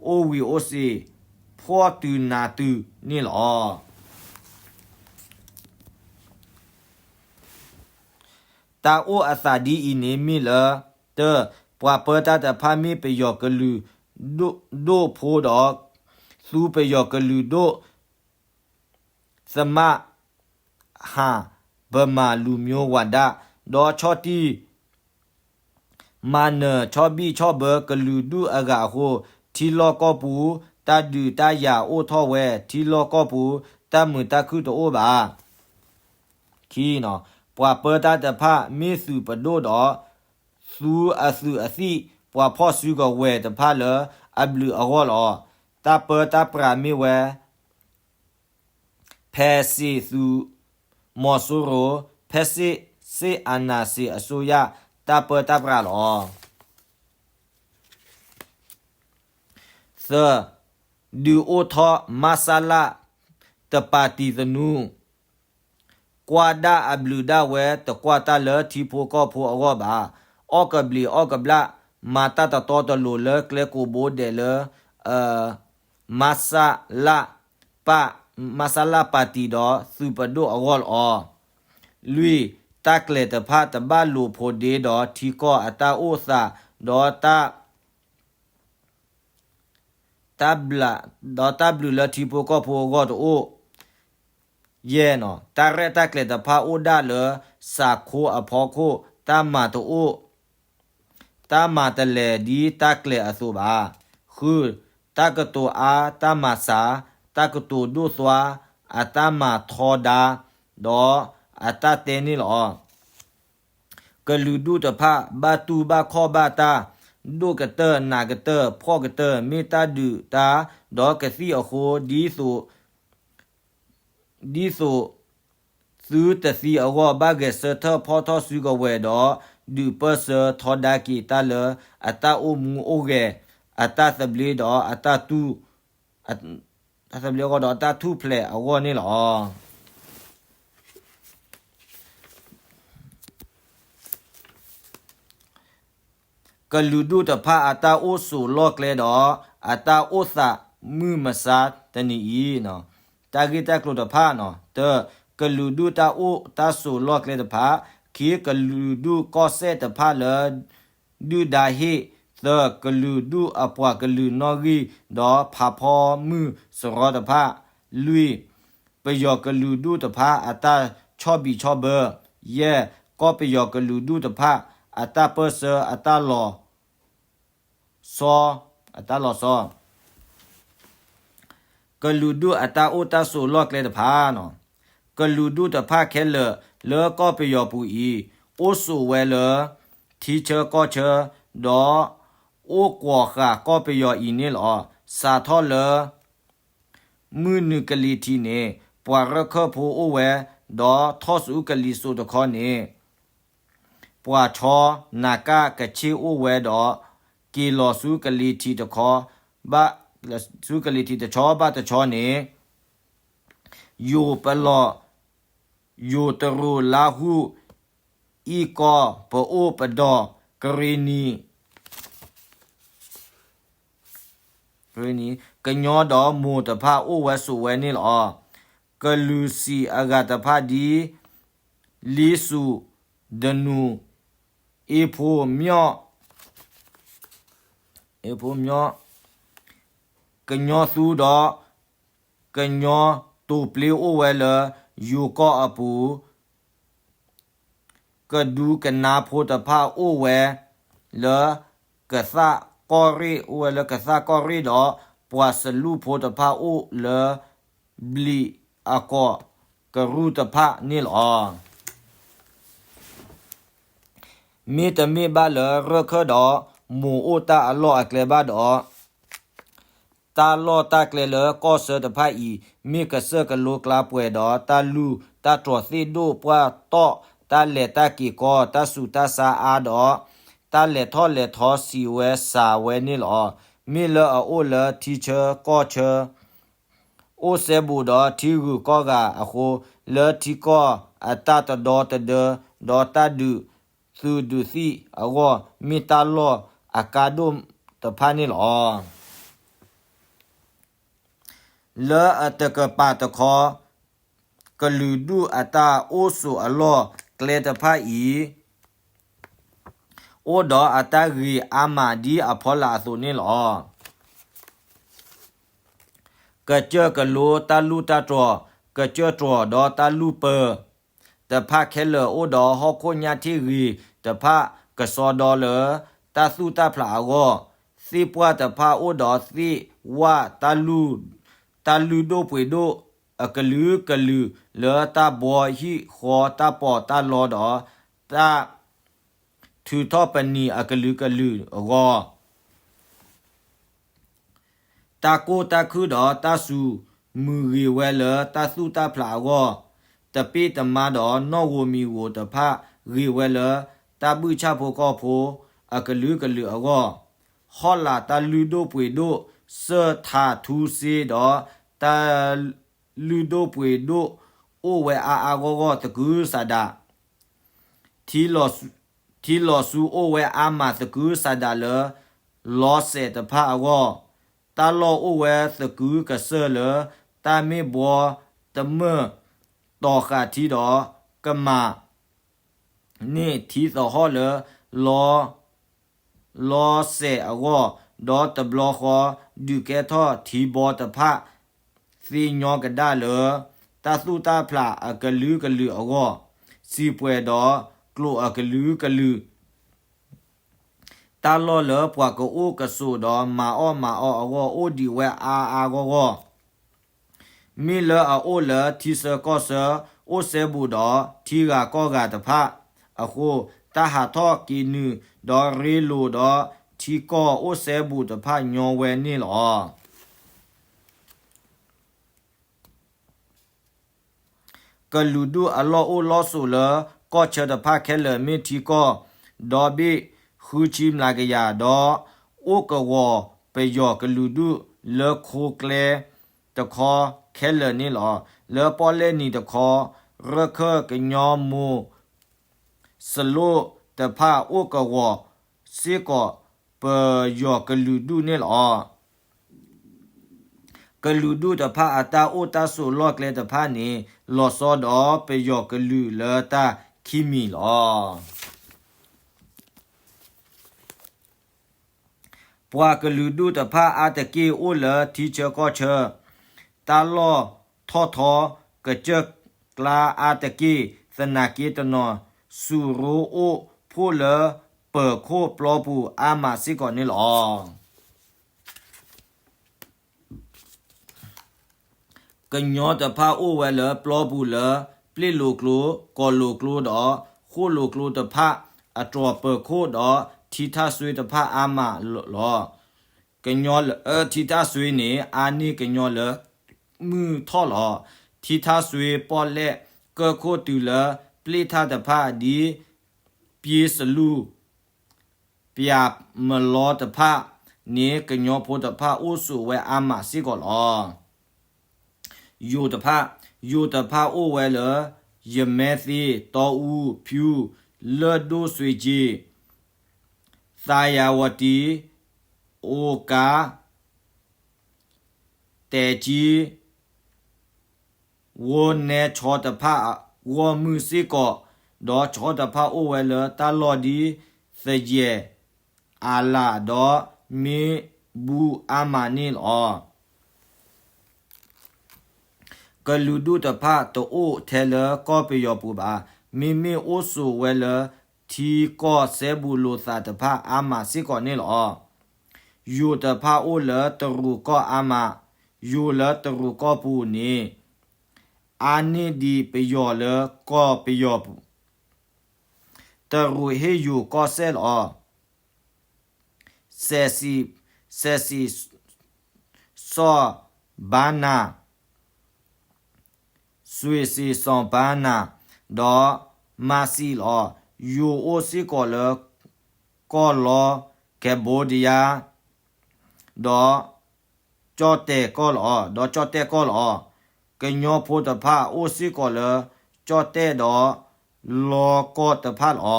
အိၣ်ဝံၤအိၣ်စ့ၤ, ဖှီၣ်တုၤနးတုၤန့ၣ်လီၤ. တၢ်အိၣ်အသးဒ်အံၤန့ၣ်မ့ၢ်လၢ, တၢ, ပှၤပၢတၢ်တဖၣ်မ့ၢ်ပယီၤကလုာ်ဒိၣ်ဖိဒီး, သူပယီၤကလုာ်ဒိၣ်, သမၣ်ဟၣ်, ဗမာလူမျိုးဝါဒ, ဒီးဆီၣ်တံၢ် မၤနၢၤဆီၣ်ဘံၣ်ဆီၣ်ဘၢကလုာ်ဒူၣ်အဂၤအဃိ, ထံလီၢ်ကီၢ်ပူၤ တၢ်ဒုးတၢ်ယၤအိၣ်ထီၣ်ဝဲ, ထံလီၢ်ကီၢ်ပူၤ တၢ်မုာ်တၢ်ခုၣ်တအိၣ်ဘၣ်. ခံ, ပှၤပၢတၢ်တဖၣ်မ့ၢ်သုးပဒိၣ်ဒီး သူအသုးအသံၣ် ပှၤဖီၣ်စုကဝဲၤတဖၣ်လၢအဘျုးအဂီၢ်လီၤ. တၢ်ပၢတၢ်ပြးမ့ၢ်ဝဲ ဖဲစ့ၣ်သုးမီၤစိရိၤ, ဖဲစ့ၣ် စစ်အာဏာရှင်အစိုးရ တၢ်ပၢတၢ်ပြးလီၤ. သၢ, ဒုးအိၣ်ထီၣ် မဆလ တပာ်တံၢ်သနူ, ကွၢ်ဒၣ်အဘျုးဒၣ်ဝဲ တကွၢ်တၢ်လၢထံဖိကီၢ်ဖိအဂီၢ်ဘၣ်. အီၣ်ကဘျံးအီၣ်ကဘျၣ်, မၤတၢ်တတီတလိၤလၢကျဲကိးဘိဒဲးလၢ မဆလ ပၣ်, မၤစၢ်လၢပၣ်တံၣ်ဒီးသုးပဒိၣ်အဂီၢ်လီၤ. လွံၢ်, တၢ်ကျဲၤတဖၣ်တဘၣ်လိာ်ဖိးဒ့ဒီးထံကီၢ်အတၢ်အိၣ်သး, ဒီးတၢ် တၢ်ဘျုး, ဒီးတၢ်ဘျုးလၢထံဖိကီၢ်ဖိအဂီၢ်တအိၣ်. ယဲၢ်, တၢ်ရဲၣ်တၢ်ကျဲၤတဖၣ်အိၣ်ဒၣ်လၢစးခိအဖီခိၣ်, တၢ်မၤတအိၣ်, တၢ်မၤတလဲၤဒ်တၢ်ကျဲၤအသိးဘၣ်. ဃု, တၢ်ကတိၤအါတၢ်မၤစၢ်, တၢ်ကတိၤဒိၣ်သွါ, အတၢ်မၤထီဒါ, ဒီးအတၢ်တဲန့ၣ်လီၤ. ကလုာ်ဒူၣ်တဖၣ် ဘၣ်တူၢ်ဘၣ်ခီၣ်ဘၣ်တၢ်, ဒိၣ်ကတၢၢ်နးကတၢၢ်ဖှီၣ်ကတၢၢ် မ့ၢ်တၢ်ဒုးတၢ်, ဒီးကသံၣ်အဃိ, ဒ်သိး, ဒ်သိးသုတသံအဂီၢ် ဘၣ်ဂဲၤဆၢထၢၣ်ဖီၣ်ထီၣ်စုကဝဲၤဒီး ဒုးပၢၢ်ဆၢထီဒါက့ၤတၢ်လၢအတၢ်အိၣ်မူအိၣ်ဂဲၤ, အတၢ်သဘျ့ဒီးအတၢ်တူၢ် တၢ်သဘျ့အဂီၢ်ဒီးတၢ်ထူၣ်ဖျဲးအဂီၢ်န့ၣ်လီၤ. ကလုာ်ဒူၣ်တဖၣ်အတၢ်အိၣ်ဆိးလီၢ်ကျဲဒီး အတၢ်အိၣ်သးမုၢ်မဆါတနံၤအံၤ, တၢ်ဂ့ၢ်တၢ်ကျိၤတဖၣ်, တၢ, ကလုာ်ဒူၣ်တၢ်အိၣ်တၢ်ဆိးလီၢ်ကျဲတဖၣ်, ခံ, ကလုာ်ဒူၣ်ကီၢ်စဲၣ်တဖၣ်လၢ ဒုၣ်ဒါဟ့ၣ်, သၢ, ကလုာ်ဒူၣ်အပှၤကလုာ်နီၣ်ဂံၢ်ဒီးဖးဖီမုၢ်စရီတဖၣ်, လွံၢ်, ပယီၤကလုာ်ဒူၣ်တဖၣ်အတၢ်ဆီၣ်ဘံၣ်ဆီၣ်ဘၢ, ယဲၢ်, ကီၢ်ပယီၤကလုာ်ဒူၣ်တဖၣ်အတၢ်ပၢၢ်ဆၢအတၢ်လီၤ စီ, အတၢ်လီၤစီ, ကလုာ်ဒူၣ်အတၢ်အိၣ်တၢ်ဆိးလီၢ်ကျဲတဖၣ်, ကလုာ်ဒူၣ်တဖၣ်ခဲလၢာ်လၢကီၢ်ပယီၤပူၤအံၤ, အိၣ်ဆိးဝဲလၢထံဆၢကီၢ်ဆၢ, ဒီးအိၣ်ကွီၢ်ဃာ်ကီၢ်ပယီၤအံၤန့ၣ်လီၤ. စးထီၣ်လၢ မုၢ်နုာ်ကလံၤထံးန့ၣ် ပှၤရၢၢ်ခၢၣ်ဖိအိၣ်ဝဲ, ဒီးထီၣ်ဆူကလံၤစိးတခီန့ၣ် ပှၤဆီနၤကၣ်ကဆ့ၣ်အိၣ်ဝဲဒီး က့ၤလီၤဆူကလံၤထံးတခီ, ဆူကလံၤထံးတဆီဘၣ်တဆီန့ၣ် ယိၤပလီၢ်, ယိၤတရူးလါဟူ, အံၣ်ကီၢ်, ပအိၣ်ပဒီး, ကရ့ၣ်နံၤ ကညီဒီးမိၢ်တဖၣ်အိၣ်ဝဲဆိးဝဲန့ၣ်လီၤ. ကလုာ်စံးအဂၤတဖၣ်ဒ် လံစူၣ်, ဒနူၣ်, အ့ဖိမၠီၣ်, အ့ဖိမၠီၣ်, ကညီသူဒီး ကညီတိာ်ပျ့ၤအိၣ်ဝဲလၢယိၤကီၢ်အပူၤ, ကဒူကနါဖိတဖၣ်အိၣ်ဝဲလၢကသၣ်ကီၢ်ရ့ၣ်, အိၣ်ဝဲလၢကသၣ်ကီၢ်ရ့ၣ်ဒီး ပှၤစလူၣ်ဖိတဖၣ်အိၣ်လၢဘျံးအကီၢ်ကရူၢ်တဖၣ်န့ၣ်လီၤ. မ့တမ့ၢ်ဘၣ်လၢရၢၢ်ခၢၣ်ဒီးမိၢ်အိၣ်တၢ်အလီၢ်အကျဲဘၣ်ဒီး တၢ်လီၢ်တၢ်ကျဲလၢကီၢ်ဆၢတဖၣ်အံၤ မ့ၢ်ကစၢၢ်ကလိကျါပှဲၤဒီး တၢ်လူၢ်တၢ်တြီၤသ့ၣ်ဒိၣ်ပှၢ်တီၢ်, တၢ်လဲၤတၢ်က့ၤကီ, တၢ်ဆူးတၢ်ဆါအါဒီး တၢ်လဲၤထီၣ်လဲၤထီစံးဝဲစှၤဝဲန့ၣ်လီၤ. မ့ၢ်လၢအအိၣ်လၢထံဆၢကီၢ်ဆၢ အိၣ်စဲဘူးဒီးထံဂုၤကီၢ်ဂၤအဃိ, လၢထံကီၢ်အတၢ်တဒီတဒၢ ဒီးတၢ်ဒုးသုးဒုးသံၣ်အဂီၢ် မ့ၢ်တၢ်လီၢ်အကါဒိၣ်တဖၣ်န့ၣ်လီၤ. လၢအတကပၤတခီ ကလုာ်ဒူၣ်အတၢ်အိၣ်ဆိးအလီၢ်ကျဲတဖၣ်အံၤ အိၣ်ဒီးအတၢ်ဂ့ၤအါမးဒ်အဖီလာ်အသိးန့ၣ်လီၤ. ကစၢၢ်ကလိတၢ်လူၢ်တၢ်တြီၤ, ကစၢၢ်တြီၤဒီးတၢ်လူၢ်ပၢၤ တဖၣ်ခဲလၢာ်အိၣ်ဒီးဟီၣ်ခိၣ်ညၣ်ထံၣ်ဂ့ၤတဖၣ် ကစီဒီလၢတၢ်သူၣ်တၢ်ဖျးအဂီၢ်, သ့ၣ်ပှၢ်တဖၣ်အိၣ်ဒီးသ့ၣ်ဝၣ်တၢ်လုၢ်ဒိၣ်ပှ့ၤဒိၣ် အကလုာ်ကလုာ်လၢတၢ်ဘှီဟံၣ်ဃီတၢ်ပီးတၢ်လီဒီး တၢ်ထုးထီၣ်ပနံာ်အကလုာ်ကလုာ်အဂီၢ် တၢ်ကိၢ်တၢ်ခုၣ်ဒီးတၢ်စူၤမုာ်ဂ့ၤဝဲလၢတၢ်သူၣ်တၢ်ဖျးအဂီၢ်, တပ့ၢ်တမါဒီးနီၣ်ဧိၤမံၤဧိၤတဖၣ်ဂ့ၤဝဲလၢတၢ်ဘုၣ်ဆၣ်ဖိကီၢ်ဖိအကလုာ်ကလုာ်အဂီၢ်, ဟီၣ်လာ်တၢ်လုၢ်ဒိၣ်ပှ့ၤဒိၣ်စၢၢ်ထးထူစ့ဒီးတၢ်လုၢ်ဒိၣ်ပှ့ၤဒိၣ်အိၣ်ဝဲအါအါဂီၢ်ဂီၢ်သကုၤဆးဒး ထံလီၤဆူ, ထံလီၤဆူအိၣ်ဝဲအါမးသကုၤဆးဒးလၢ လီစဲးတဖၣ်အဂီၢ်, တၢ်လီၢ်အိၣ်ဝဲသကုၤကစၢၢ်လၢ တၢ်မ့ၢ်ဘှီတမၢၢ်တီၤဃာ်ထံဒီး ကမၤန့ၢ်ထံသဟီၣ်လၢ လီစဲးအဂီၢ်, ဒီးတဘျီဃီဒုးကဲထီၣ်ထံဘီတဖၣ် သ့ၣ်ညီကဒါလၢ တၢ်သူၣ်တၢ်ဖျးအကလုာ်ကလုာ်အဂီၢ်, စံးပှဲၤဒီးကျိာ်အကလုာ်ကလုာ်, တၢ်လီၢ်လၢပှၤကအိၣ်ကဆိးဒီးမၤအီၣ်မၤအီအဂီၢ် အိၣ်ဒံးဝဲအါအါဂီၢ်ဂီၢ်. မ့ၢ်လၢအအိၣ်လၢထံဆၢကီၢ်ဆၢ အိၣ်စဲဘူးဒီးထံဂၤကီၢ်ဂၤတဖၣ်အဃိ, တၢ်ဟးထီၣ်က့ၤနုာ် ဒီးရ့လိာ်ဒီးထံကီၢ်အိၣ်စဲဘူးတဖၣ်ညီဝဲန့ၣ်လီၤ. ကလုာ်ဒူၣ်အလီၢ်အိၣ်လီၢ်ဆိးလၢကီၢ်ဆၢတဖၣ်ခဲလၢာ်မ့ၢ်ထံကီၢ် ဒီဘ့ၣ်ဃုဆံမျးကယၤ, ဒီးအိၣ်ကဝီၤပယီၤကလုာ်ဒူၣ်လၢခိကျဲတခီခဲလၢာ်န့ၣ်လီၤ. လၢပီၣ်လဲၣ်နံၤတခီ, ရခၢၣ်ကညီမိၢ် စလိၣ်တဖၣ်အိၣ်ကဝီၤစ့ၢ်ကီး ပယီၤကလုာ်ဒူၣ်န့ၣ်လီၤ. ကလုာ်ဒူၣ်တဖၣ်အတၢ်အိၣ်တၢ်ဆိးလီၢ်ကျဲတဖၣ်န့ၣ် လီၤဆီဒီးပယီၤကလုာ်လၢတၢ်ခံမံၤလီၤ. ပှၤကလုာ်ဒူၣ်တဖၣ်အါတက့ၢ်အိၣ်လၢထံဆၢကီၢ်ဆၢ, တၢ်လီၢ်ထီၣ်ထီကစၢၢ်ကျါအါတက့ၢ်, သနာ်က့တနီၤ ဆူၣ်ရိအိၣ်ဖှိၣ်လၢပၢၤခိၣ်ပျီပူၤအါမးစ့ၢ်ကီးန့ၣ်လီၤ. ကညီတဖၣ်အိၣ်ဝဲလၢပျီပူၤလၢ ပျ့ၢ်လိာ်ကျိ, ကီၢ်လိာ်ကျိဒီး ဃိၣ်လိာ်ကျိတဖၣ် အတြီၤပၢၤခိၣ်ဒီးထံထၣ်စွ့တဖၣ်အါမးလီၤ. ကညီလၢထံထၣ်စွ့န့ၣ် အါန့ၢ်ကညီလၢမုၢ်ထီၣ်လီၤ. ထံထၣ်စွ့ပီၣ်လဲၣ်ကၢၢ်ခိၣ်တုၤလၢပျ့ၢ်ထၣ်တဖၣ်ဒ် ပျ့ၢ်စလူၢ် ပၠးမလီတဖၣ်န့ၣ် ကညီဖိတဖၣ်အိၣ်ဆိးဝဲအါမးစ့ၢ်ကီးလီၤ. ယိၤတဖၣ်, ယိၤတဖၣ်အိၣ်ဝဲလၢ ယမဲသ့, တီအူ, ဖၠူ, လၢၢ်ဒိၣ်စွ့ကၠ့, သါယၤဝတံ, အိကါ, တဲကၠံ ဝိနဲဆီတဖၣ်အဂီၢ်မုၢ်စ့ၢ်ကီး, ဒီးဆီတဖၣ်အိၣ်ဝဲလၢတၢ်လီၢ်ဒ် သယဲၣ်, အၤလး, ဒီးမ့ၣ်ဘူၣ်အါမးန့ၣ်လီၤ. ကလုာ်ဒူၣ်တဖၣ်တအိၣ်ထဲလၢကီၢ်ပယီၤပူၤဘၣ်. မ့မ့ၢ်အိၣ်ဆိးဝဲလၢထံကီၢ်စဲဘူးလိာ်သးတဖၣ်အါမးစ့ၢ်ကီးန့ၣ်လီၤ. ယိၤတဖၣ်အိၣ်လၢတရူးကီၢ်အါမး, ယိၤလၢတရူးကီၢ်ပူၤန့ၣ် အါန့ၢ်ဒံးပယီၤလၢကီၢ်ပယီၤပူၤ, တရူးဟ့ၣ်ယိၤကီၢ်စဲၣ်လီၤ. စဲးစံး, စဲးစံးစီၣ်ဘါနၤ, စွ့ၤစံးစီၣ်ဘါနၤ, ဒီးမၤစံးလီၤ. ယိၤအိၣ်စ့ၢ်ကီးလၢကီၢ်လီ Cambodia, ဒီးကၠီၣ်တဲၣ်ကီၢ်လီၤ, ဒီးကၠီၣ်တဲၣ်ကီၢ်လီၤ. ကညီဖိတဖၣ်အိၣ်စ့ၢ်ကီးလၢကၠီၣ်တဲၣ်ဒီးလီကီၢ်တဖၣ်လီ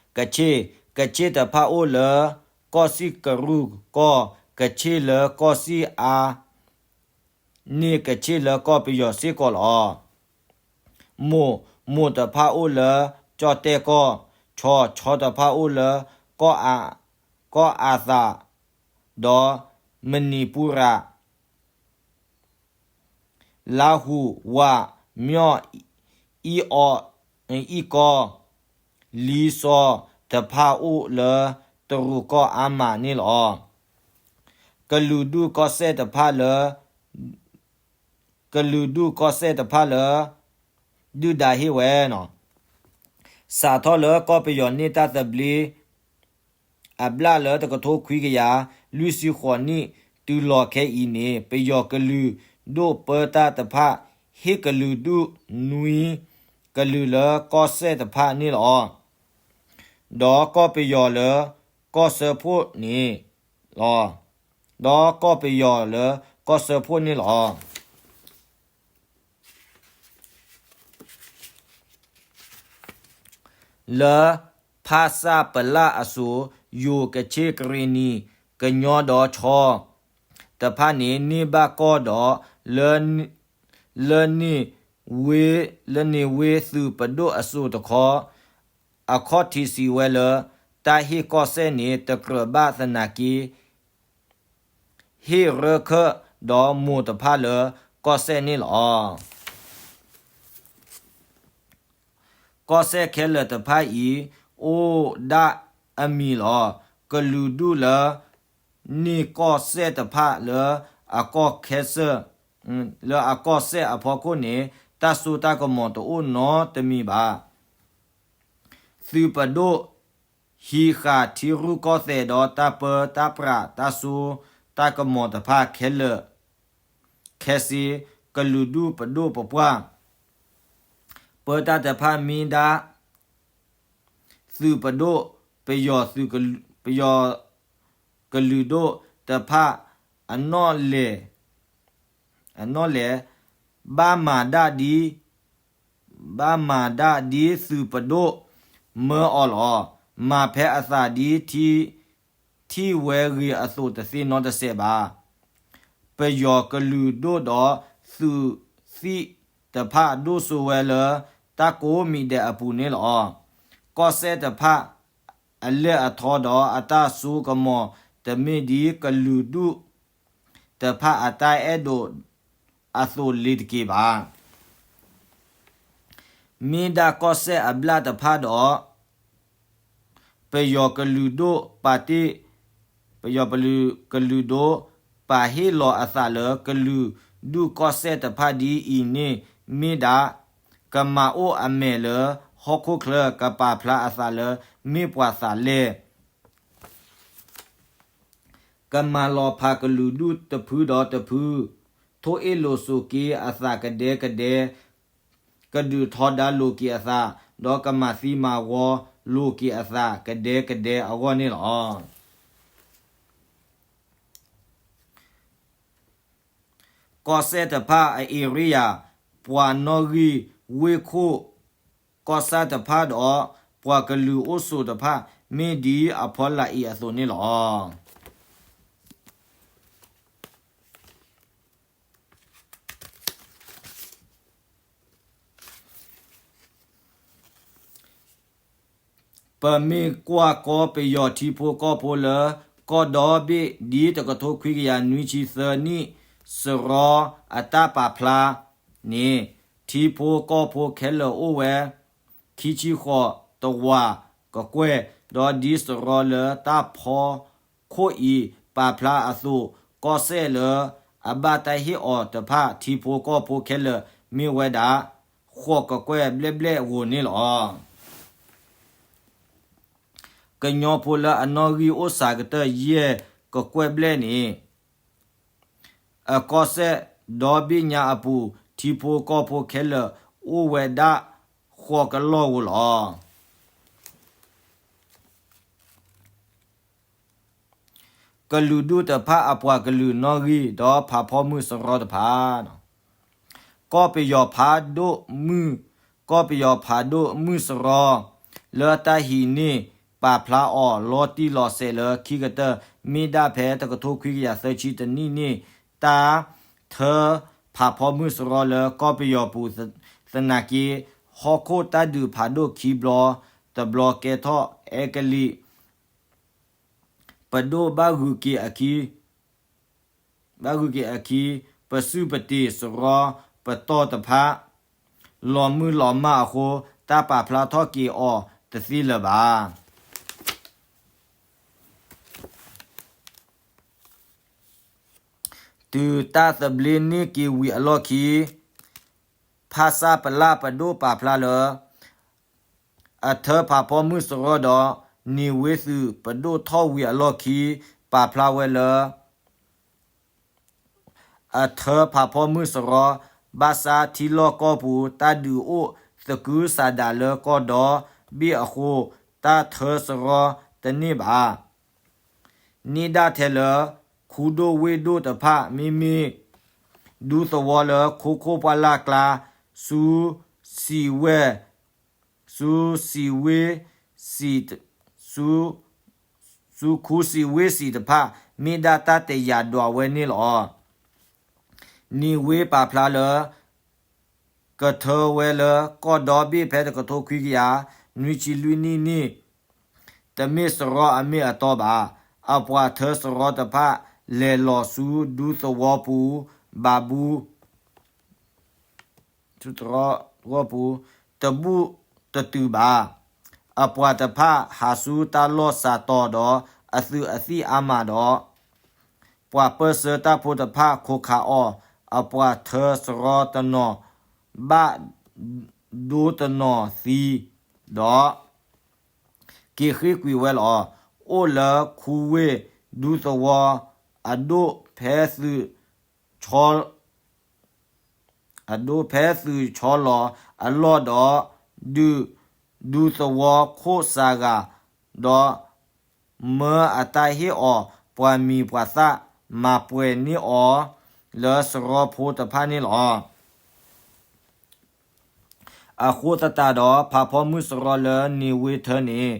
ၤ. ကဆ့ၣ်, ကဆ့ၣ်တဖၣ်အိၣ်လၢကီၢ်စံၣ်ကရူၢ်ကီၢ်, ကဆ့ၣ်လၢကီၢ်စံၣ်အါန့ၢ်ကဆ့ၣ်လၢကီၢ်ပယီၤစ့ၢ်ကီးလီၤ. မိၢ်, မိၢ်တဖၣ်အိၣ်လၢကၠီၣ်တဲၣ်ကီၢ်, ဆီ, ဆီတဖၣ်အိၣ်လၢကီၢ်အါသး, ဒီးမနံၤပူရၤ လါဟူး, ဝး, မၠီၣ်, အံၣ်အီ, အံၣ်ကီၢ်, လံစီတဖၣ်အိၣ်လၢတရူးကီၢ်အါမးန့ၣ်လီၤ. ကလုာ်ဒူၣ်ကီၢ်စဲၣ်တဖၣ်လၢ ကလုာ်ဒူၣ်ကီၢ်စဲၣ်တဖၣ်လၢ ဒုၣ်ဒါဟ့ၣ်ဝဲန့ၣ် စးထီၣ်လၢကီၢ်ပယီၤန့ၢ်တၢ်သဘျ့ အဘျၣ်လၢတကထိခွံကယၤလွံၢ်ဆံဃိးနံၣ် တုၤလီၤခဲအံၤန့ၣ် ပယီၤကလုာ်ဒိၣ်ပၢတၢ်တဖၣ် ဟ့ၣ်ကလုာ်ဒူၣ်နွံကလုာ်လၢကီၢ်စဲၣ်တဖၣ်န့ၣ်လီၤ. ဒီးကီၢ်ပယီၤလၢကီၢ်စၢဖှိၣ်န့ၣ်လီၤ. ဒီးကီၢ်ပယီၤလၢကီၢ်စၢဖှိၣ်န့ၣ်လီၤ. လၢဖၣ်စၣ်ပလၣ်အစိၤ ယိၤကဆ့ၣ်ကရ့ၣ်နံၤ ကညီဒီးခၠီ တဖၣ်န့ၣ် န့ၢ်ဘၣ်ကီၢ်ဒီး လၢန့ၢ်ဝ့ လၢန့ၢ်ဝ့သုးပဒိၣ်အစိၤတခီ, အခီၣ်ထံးစံးဝဲလၢ တၢ်ဟ့ၣ်ကီၢ်စဲၣ်န့ၣ် တကြၢးဘၣ်သနာ်က့ ဟ့ၣ်ရၢခၢၣ်ဒီးမိၢ်တဖၣ်လၢကီၢ်စဲၣ်န့ၣ်လီၤ. ကီၢ်စဲၣ်ခဲလၢာ်တဖၣ်အံၤ အိၣ်ဒၣ်အမံၤလီၤ. ကလုာ်ဒူၣ်လၢ န့ၢ်ကီၢ်စဲၣ်တဖၣ်လၢအကီၢ်ခဲစၢၣ် လၢအကီၢ်စဲၣ်အဖီခိၣ်န့ၣ် တၢ်စိတၢ်ကမီၤတအိၣ်နီတမံၤဘၣ်. သုးပဒိၣ် ဟံးဃာ်ထံရူၢ်ကီၢ်သဲးဒီးတၢ်ပၢတၢ်ပြးတၢ်စိတၢ်ကမီၤတဖၣ်ခဲလၢာ် ခဲစ့ ကလုာ်ဒူၣ်ပဒိၣ်ပပှၢ် ပၢတၢ်တဖၣ်မ့ၢ်ဒၣ် သုးပဒိၣ် ပယီၤသုးကလုာ် ပယီၤကလုာ်ဒိၣ်တဖၣ် အနီၣ်လဲၢ် အနီၣ်လဲၢ် ဘၣ်မၤဒၣ်ဒ် ဘၣ်မၤဒၣ်ဒ်သုးပဒိၣ်မၢအီၤလီၤ. မၤဖဲအသးဒ်ထံၣ်ဝဲဂ့ၤအသိးတသ့နီတစဲးဘၣ်. ပယီၤကလုာ်ဒိၣ်ဒီးသုးသံၣ်တဖၣ်ဒိၣ်စိဝဲလၢတၢ်ကိးမံၤဒဲးအပူၤန့ၣ်လီၤ. ကီၢ်စဲၣ်တဖၣ် အလဲၢ်အထီဒီးအတၢ်စိကမီၤ တမ့ၢ်ဒ်ကလုာ်ဒူၣ်တဖၣ်အတၢ်အဲၣ်ဒိးအသိးလ့ၤတက့ၢ်ဘၣ်. မ့ၢ်ဒၣ်ကီၢ်စဲၣ်အဘျၣ်တဖၣ်ဒီး ပယီၤကလုာ်ဒိၣ်ပာ်တ့ၢ် ပယီၤကလုာ်ဒိၣ် ပာ်ဟ့ၣ်လီၤအသးလၢကလုာ်ဒူၣ်ကီၢ်စဲၣ်တဖၣ်ဒ်အံၤန့ၣ် မ့ၢ်ဒၣ် ကမၤအိၣ်အမဲာ်လၢဟီၣ်ခိၣ်ချၢ ကပာ်ဖျါအသးလၢမ့ၢ်ပှၤသးလဲၢ် ကမၤလီၤဖးကလုာ်ဒူၣ်တဖုဒီးတဖု, ထိၣ်အ့ၣ်လိာ်ဆိးက့အသးကဒဲကဒဲ, ကဒုးထီဒါလိာ်က့ၤအသး, ဒီးကမၤသံမၤဝီလိာ်က့ၤအသးကဒဲကဒဲအဂီၢ်န့ၣ်လီၤ. ကီၢ်စဲၣ်တဖၣ်အ area ပှၤနီၣ်ဂံၢ်ဝ့ၢ်ခိၣ်ကီၢ်ဆၣ်တဖၣ်ဒီး ပှၤကလုာ်အိၣ်ဆိးတဖၣ် မ့ၢ်ဒ်အဖီလာ်အံၤအသိးန့ၣ်လီၤ. ပမ့ၢ်ကွၢ်ကီၢ်ပယီၤထံဖိကီၢ်ဖိလၢ ကီၢ်ဒီဘ့ၣ်ဒ်တကထိခွံကယၤနွံဆံသၢနံၣ်စရီအတၢ်ပာ်ဖျါန့ၣ် ထံဖိကီၢ်ဖိခဲလၢာ်အိၣ်ဝဲ ခံဆံဃိးတဝာ်ကကွဲၢ်, ဒီးဒ်စရီလၢတၢ်ဖီခိၣ်အံၤပာ်ဖျါအသိး ကီၢ်စဲၣ်လၢအဘၣ်တၢ်ဟ့ၣ်အီၤတဖၣ် ထံဖိကီၢ်ဖိခဲလၢာ်မ့ၢ်ဝဲဒၣ် ဃိးကကွဲၢ်ဘျဲၣ်ဘျဲၣ်ဧိၤန့ၣ်လီၤ. ကညီဖိလၢအနီၣ်ဂံၢ်အိၣ်စှၤကတၢၢ်ယဲၢ်ကကွဲၢ်ဘျဲၣ်န့ၣ် အကီၢ်စဲၣ်ဒီဘ့ၣ်ညါအပူၤ ထံဖိကီၢ်ဖိခဲလၢာ်အိၣ်ဝဲဒၣ်ဃိးကလီၢ်ဧိၤလီၤ. ကလုာ်ဒူၣ်တဖၣ်အပှၤကလုာ်နီၣ်ဂံၢ်ဒီးဖးဖီမုၢ်စရီတဖၣ် ကီၢ်ပယီၤဖးဒိၣ်မုၢ်, ကီၢ်ပယီၤဖးဒိၣ်မုၢ်စရီ လၢတၢ်ဟံးန့ၢ်ပာ်ဖျါအီၤလီၤတံၢ်လီၤဆဲးလၢခံကတၢၢ် မ့ၢ်ဒၣ်ဖဲတကထိခွံကယၤသၢဆံတနံၣ်န့ၣ် တၢ်ထၢဖးဖီမုၢ်စရီလၢကီၢ်ပယီၤပူၤ သနာ်က့ ဟီၣ်ခိၣ်တၢ်ဒုးဖးဒိၣ်ခံဘျီ, တဘျီကဲထီၣ်အဲကလံး ပဒိၣ်ဘၣ်ဂုၤက့ၤအခံ, ဘၣ်ဂုၤက့ၤအခံ, ပစုၢ်ပတ့ၢ်စရီပတီၢ်တဖၣ် လီၤမုၢ်လီၤမၢ်အဃိ တၢ်ပာ်ဖျါထီၣ်က့ၤအီၤတသ့လၢၤဘၣ်. တုၤတၢ်သဘျ့န့ၢ်က့ၤဝံၤအလီၢ်ခံ ဖဆပလပဒိၣ်ပာ်ဖျါလၢ အထၢဖးဖီမုၢ်စရီဒီး န့ၢ်ဝ့သုးပဒိၣ်ထီၣ်ဝံၤအလီၢ်ခံ ပာ်ဖျါဝဲလၢ အထၢဖးဖီမုၢ်စရီ ဘၣ်ဆၣ်ထံလီၢ်ကီၢ်ပူၤ တၢ်ဒုးအိၣ်သကုၤဆးဒးလၢကီၢ်ဒီဘ့ၣ်အဃိ တၢ်ထၢစရီတန့ၢ်ဘၣ်. န့ၢ်ဒၣ်ထဲလၢ ခူဒိၣ်ဝ့ၢ်ဒိၣ်တဖၣ် မ့မ့ၢ် ဒူသဝီလၢခိခိၣ်ပှၢ်လၢ်ကျါ ဆူ စံးဝဲ ဆူစံးဝ့ၢ်စံး ဆူ ဆူခူစံးဝ့ၢ်စံးတဖၣ် မ့ၢ်ဒၣ်တၢ်တယာ်ဒွးဝဲန့ၣ်လီၤ. နံၤဝ့ပာ်ဖျါလၢ ကထၢဝဲလၢကီၢ်ဒီဘ့ၣ်ဖဲတကထိခွံကယၤ နွံဆံလွံၢ်နံၣ်န့ၣ် တမ့ၢ်စရီအမ့ၢ်အတီဘၣ်. အပှၤထၢစရီတဖၣ် လဲၤလီၤဆူဒူသဝီပူၤ ဘၤဘူ ထူတရီဂီၢ်ပူၤ တဘူၣ်တတုၤဘၣ်. အပှၤတဖၣ်ဟးဆူတၢ်လီၢ်စးတီၤဒီး အသုးအသံၣ်အါမးဒီး ပှၤပၢၢ်ဆၢတၢ်ဖိတဖၣ်ခိးခးအီၤ, အပှၤထၢစရီတနီၤ ဘၣ်ဒိတနီၤသံ, ဒီး က့ၤဃ့ၢ်ကွံာ်ဝဲလီၤ. အိၣ်လၢခူဝ့ၢ်ဒူသဝီ အဒိၣ်ဖဲသုး အဒိၣ်ဖဲသုးဆီလီၤအလီၢ်ဒီး ဒုးဒူသဝီခိၣ်စးဂၤ, ဒီးမၢအတၢ်ဟ့ၣ်အီၤ ပှၤမံၤပှၤသၣ် မၤပှဲၤန့ၢ်အီၤလၢစရီဖိတဖၣ်န့ၣ်လီၤ. အဃိသတးဒီး ဖးဖီမုၢ်စရီလၢနံၤဝ့ထၢန့ၣ်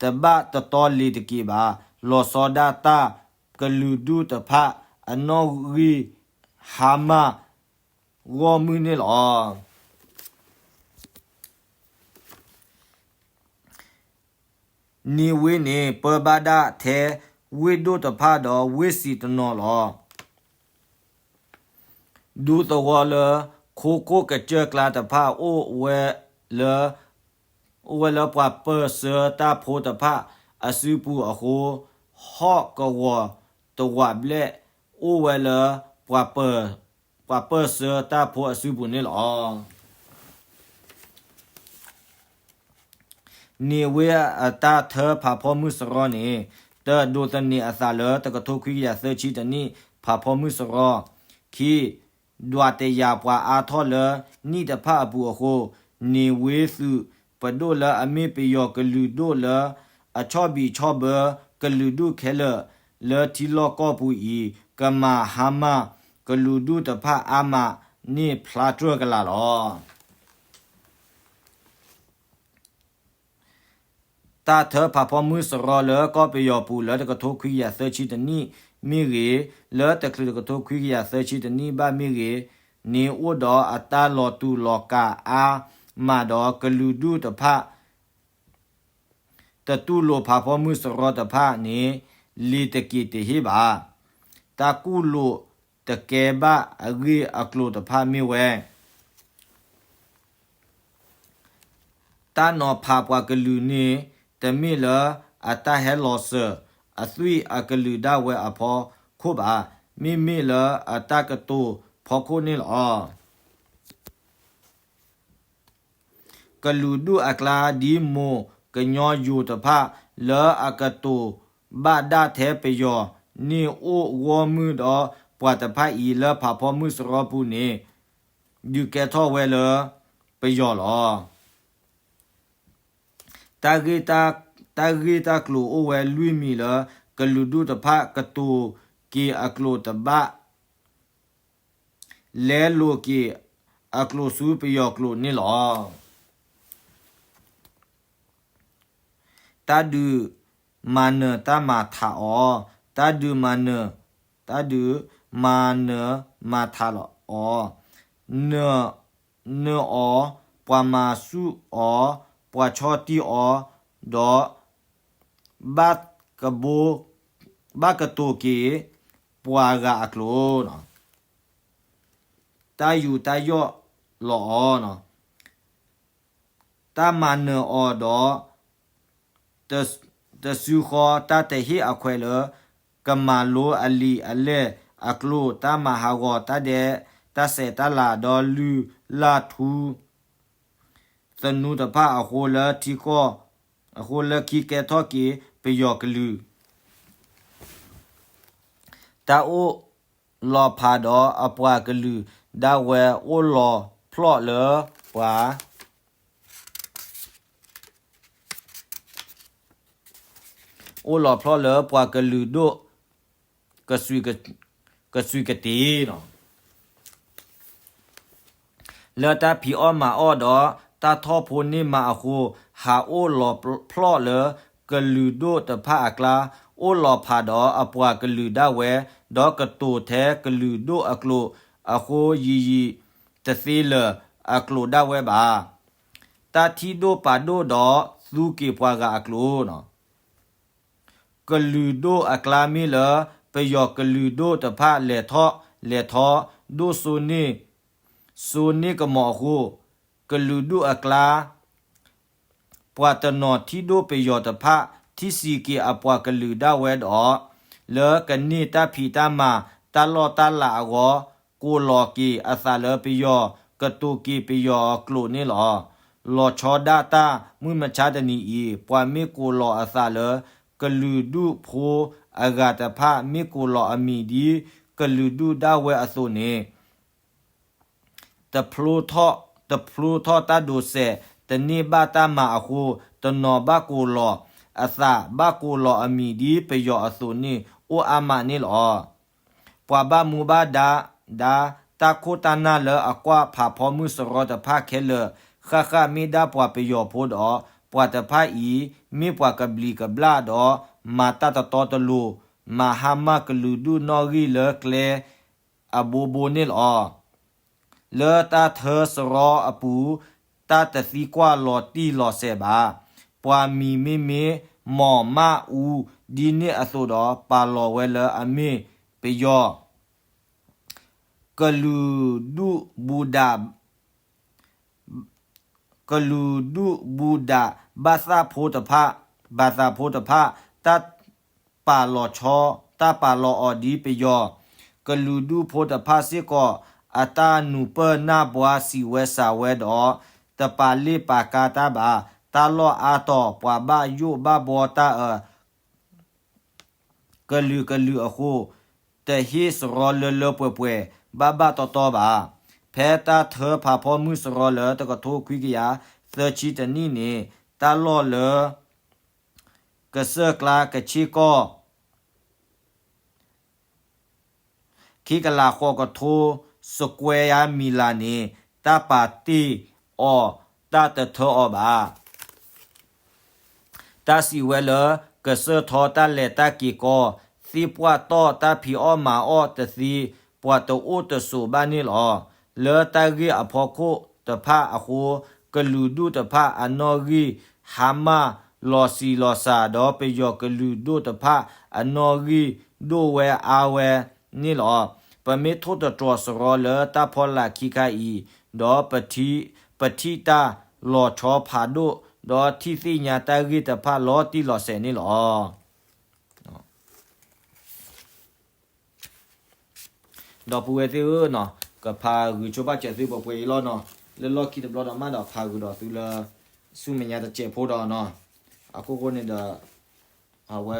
တဘၣ်တတီလ့ၤတက့ၤဘၣ်. လီၤဆီဒၣ်တၢ်ကလုာ်ဒူၣ်တဖၣ် အနီၣ်ဂံၢ်ဟါမၢ် ဂီၢ်မုၢ်န့ၣ်လီၤ. နံၤဝ့န့ၣ် ပၢဘၣ်ဒၣ်ထဲဝ့ၢ်ဒိၣ်တဖၣ်ဒီးဝ့ၢ်စံးတနီၤလီၤ. ဒူသဝီလၢ ခိခိၣ်ကစၢၢ်ကျါတဖၣ်အိၣ်ဝဲလၢ အိၣ်ဝဲလၢပှၤပၢၢ်ဆၢတၢ်ဖိတဖၣ်အစုပူၤအဃိ, ဟီၣ်ကဝီၤတဝးဘျဲၣ် အိၣ်ဝဲလၢ ပှၤပၢၢ်ဆၢတၢ်ဖိအစုပူၤန့ၣ်လီၤ. နံၤဝ့အတၢ်ထၢဖးဖီမုၢ်စရီန့ၣ် တဒိးသန့ၤအသးလၢတကထိခွံကယၤသၢဆံတနံၣ် ဖးဖီမုၢ်စရီ, ခံ, ဒွးတယာ်ပှၤအါထီၣ်လၢနံၣ်တဖၣ်အပူၤအဃိ, နံၤဝ့သုးပဒိၣ်လၢအမ့ၢ်ပယီၤကလုာ်ဒိၣ်လၢ အဆီၣ်ဘံးဆီၣ်ဘၢကလုာ်ဒူၣ်ခဲလၢာ်လၢထံလီၢ်ကီၢ်ပူၤအံၤ ကမၤဟါမၢ်ကလုာ်ဒူၣ်တဖၣ်အါမးန့ၣ်ဖျါတြၢၢ်ကလာ်လီၤ. တၢ်ထၢဖးဖီမုၢ်စရီလၢကီၢ်ပယီၤပူၤလၢတကထိခွံကယၤသၢဆံတနံၣ်မ့ၢ်ဂ့ၤ, လၢတချုးတကထိခွံကယၤသၢဆံတနံၣ်ဘၣ်မ့ၢ်ဂ့ၤန့ၣ် အိၣ်ဒီးအတၢ်လီၤတူာ်လီၤကာ်အါမးဒီးကလုာ်ဒူၣ်တဖၣ် တတူၢ်လိာ်ဖးဖီမုၢ်စရီတဖၣ်န့ၣ် လ့ၤတက့ၤတဟ့ၣ်ဘၣ်. တၢ်ကူၣ်လိာ်တကဲဘၣ်အဂ့ၢ်အကျိၤတဖၣ်မ့ၢ်ဝဲ တၢ်နီၤဖးပှၤကလုာ်န့ၣ် တမ့ၢ်လၢအတၢ်ဟဲလီၤစၢၤအသွံၣ်အကလုာ်ဒၣ်ဝဲအဖီခိၣ်ဘၣ်. မ့မ့ၢ်လၢအတၢ်ကတိၤဖီခိၣ်န့ၣ်လီၤ. ကလုာ်ဒူၣ်အကျါဒ်မိၢ်ကညီယိၤတဖၣ် လၢအကတိၤဘၣ်ဒၣ်ထဲပယီၤန့ၣ်အိၣ်ဂီၢ်မုၢ်ဒီး ပှၤတဖၣ်အံၤလၢဖးဖီမုၢ်စရီပူၤန့ၣ် ဒုးကဲထီၣ်ဝဲလၢပယီၤလီၤ. တၢ်ဂ့ၢ်တၢ်ကျိၤအိၣ်ဝဲလွံၢ်မံၤလၢ ကလုာ်ဒူၣ်တဖၣ်ကတိၤက့ၤအကျိၤတဘၣ် လဲလိာ်က့ၤအကျိၤဆူပယီၤကျိာ်န့ၣ်လီၤ. တၢ်ဒုးမၤနၢၤတၢ်မၤထးအီၤ, တၢ်ဒုးမၤနၢၤ, တၢ်ဒုးမၤနၢၤမၤထးလီၤအီၤ, နၢၤအီၤ, ပှၤမၤဆူၣ်အီၤ, ပှၤဆီၣ်တံၢ်အီၤ, ဒီး ဘၣ်ကဘိ, ဘၣ်ကတိၤက့ၤပှၤဂၤအကျိၤ, တၢ်ယူးတၢ်ယီၣ်လီၤအီၤ, တၢ်မၤနၢၤအီၤဒီး တစုဃီတၢ်တဟ့ၣ်အခွဲးလၢ ကမၤလိအလံာ်အလဲၢ်အကျိၤ, တၢ်မၤဟးဂီၤတၢ်ဒဲး တၢ်ဆဲးတၢ်လၤ ဒီးလုၢ်လၢ်ထူသနူတဖၣ်အဃိလၢထံကီၢ်, အဃိလၢခံကဲထီၣ်က့ၤပယီၤကလုာ် တၢ်အိၣ်လီၤဖးဒီးအပှၤကလုာ်ဒၣ်ဝဲအိၣ်လီၤဖျီၣ်လၢပှၤ အိၣ်လီၤဖျီၣ်လၢပှၤကလုာ်ဒိၣ် ကစွံကတ့ၢ်လီၤ. လၢတၢ်ဖံးအီၣ်မၤအီၣ်ဒီးတၢ်ထီၣ်ဖိန့ၢ်မးအဃိ, ဟးအိၣ်လီၤဖျီၣ်လၢကလုာ်ဒိၣ်တဖၣ်အကျါ, အိၣ်လီၤဖးဒီးအပှၤကလုာ်ဒၣ်ဝဲ, ဒီးကတိၤထဲကလုာ်ဒိၣ်အကျိာ်အဃိ ယံာ်ယံာ်တသ့လၢၤအကျိာ်ဒၣ်ဝဲဘၣ်. တၢ်ထံၣ်ဒိၣ်ပာ်ဒိၣ်ဒီးသူက့ၤပှၤဂၤအကျိာ် ကလုာ်ဒိၣ်အကျါမ့ၢ်လၢ ပယီၤကလုာ်ဒိၣ်တဖၣ်လဲၤထီၣ်လဲၤထီ ဒိၣ်စိန့ၢ်စိန့ၢ်ကမီၤအဃိ, ကလုာ်ဒူၣ်အကျါ ပှၤတနီၤထံၣ်ဒိၣ်ပယီၤတဖၣ် ထံၣ်ဆံးက့ၤအပှၤကလုာ်ဒၣ်ဝဲဒီး လၢကန့ၢ်တၢ်ဖံးတၢ်မၤတၢ်လီၢ်တၢ်လၤအဂီၢ် ကိးလီၤက့ၤအသးလၢပယီၤ ကတိၤက့ၤပယီၤအကျိာ်န့ၣ်လီၤ. လီၤဆီဒၣ်တၢ်မုၢ်မဆါတနံၤအံၤ ပှၤမ့ၢ်ကိးလီၤအသးလၢ ကလုာ်ဒူၣ်ဖိအဂၤတဖၣ် မ့ၢ်ကိးလီၤအမံၤဒ် ကလုာ်ဒူၣ်ဒၣ်ဝဲအသိးန့ၣ် တဖျိထီၣ်တၢ်ဒိးစဲး တန့ၢ်ဘၣ်တၢ်မၤအဃိ တနီၤဘၣ်ကိးလီၤအသး ဘၣ်ကိးလီၤအမံၤဒ်ပယီၤအသိးန့ၣ် အိၣ်အါမးန့ၣ်လီၤ. ပှၤဘၣ်မူဘၣ်ဒါ ဒါ တၢ်ခိၣ်တၢ်နၢ်လၢအကွၢ်ဖးဖီမုၢ်စရီတဖၣ်ခဲလၢာ် ဃၣ်ဃၣ်မ့ၢ်ဒၣ်ပှၤပယီၤဖိဒီး ပှၤတဖၣ်အံၤ မ့ၢ်ပှၤကဘျံးကဘျၣ်ဒီး မၤတၢ်တတီတလိၤ မၤဟါမၢ်ကလုာ်ဒူၣ်နီၣ်ဂံၢ်လၢကျဲအဘိဘိန့ၣ်လီၤ. လၢတၢ်ထၢစရီအပူၤ တၢ်တသံကွၢ်လီၤတံၢ်လီၤဆဲးဘၣ်. ပှၤမံၤမ့မ့ၢ် မီၢ်မၣ်အူ ဒ်န့ၣ်အသိးဒီး ပာ်လီၤဝဲလၢအမ့ၢ်ပယီၤ ကလုာ်ဒူၣ်ဘူဒး ကလုာ်ဒူၣ်ဘူဒး ဘၣ်သၣ်ဖိတဖၣ် ဘၣ်သၣ်ဖိတဖၣ် တၢ်ပာ်လီၤဆီ တၢ်ပာ်လီၤအီၤဒ်ပယီၤ ကလုာ်ဒူၣ်ဖိတဖၣ်စ့ၢ်ကီး အတၢ်နူၤပၢၢ်နၢ်ဘှါစံးဝဲစးဝဲဒီး တပာ်လ့ၣ်ပာ်ကါတၢ်ဘၣ်. တၢ်လီၢ်အါတီၤ ပှၤဘၣ်ယိၣ်ဘၣ်ဘှီတၢ်အၢ ကလုာ်ကလုာ်အဃိ, တဟ့ၣ်စရီလၢလၢပှဲၤပှဲၤ ဘၣ်ဘၣ်တီတီဘၣ်. ဖဲတၢ်ထၢဖးဖီမုၢ်စရီလၢတကထိခွံကယၤသၢဆံတနံၣ်န့ၣ်, တၢ်လီၢ်လၢ ကစၢၢ်ကျါကဆ့ကီၢ် ခံကလးဃိးကထိ square mile န့ၣ် တၢ်ပာ်တ့ၢ်အီၤ တၢ်တထၢအီၤဘၣ်. တၢ်စံးဝဲလၢ ကစၢၢ်ထီတၢ်လဲၤတၢ်က့ၤကီ, သ့ၣ်ပှၢ်တီၢ်တၢ်ဖံးအီၣ်မၤအီၣ်တသ့, ပှၤတအိၣ်တဆိးဘၣ်န့ၣ်လီၤ. လၢတၢ်ဂ့ၢ်အဖီခိၣ်တဖၣ်အဃိ, ကလုာ်ဒူၣ်တဖၣ်အနီၣ်ဂံၢ်ဟါမၢ်လီၤစံၤလီၤစှၤ, ဒီးပယီၤကလုာ်ဒိၣ်တဖၣ်အနီၣ်ဂံၢ်ဒိၣ်ဝဲအါဝဲန့ၣ်လီၤ. ပမ့ၢ်ထိၣ်သတြီၤစရီလၢတၢ်ဖီလာ်ခံခါအံၤ, ဒီးပထံၣ်တၢ်လီၤဆီဖးဒိၣ်, ဒီးထံၣ်သ့ၣ်ညါတၢ်ဂ့ၢ်တဖၣ်လီၤတံၢ်လီၤဆဲးန့ၣ်လီၤ. ဒီပုၢ်ဝဲၢ်သ့ၣ်ဧၢ, ကဖးဂုာ်ဆိဘၣ်စၢၤသုပှဲၤပှဲၤအံၤလီၤနီၤ. လၢလီၢ်ခံတဘျီဒီးမးဒီး ဖးဂုာ်ဒီးသုလၢ ဆူမဲာ်ညါတစဲးဖိဒီးနီၤ. အခိၣ်ဃိန့ၣ်ဒီး အဝဲ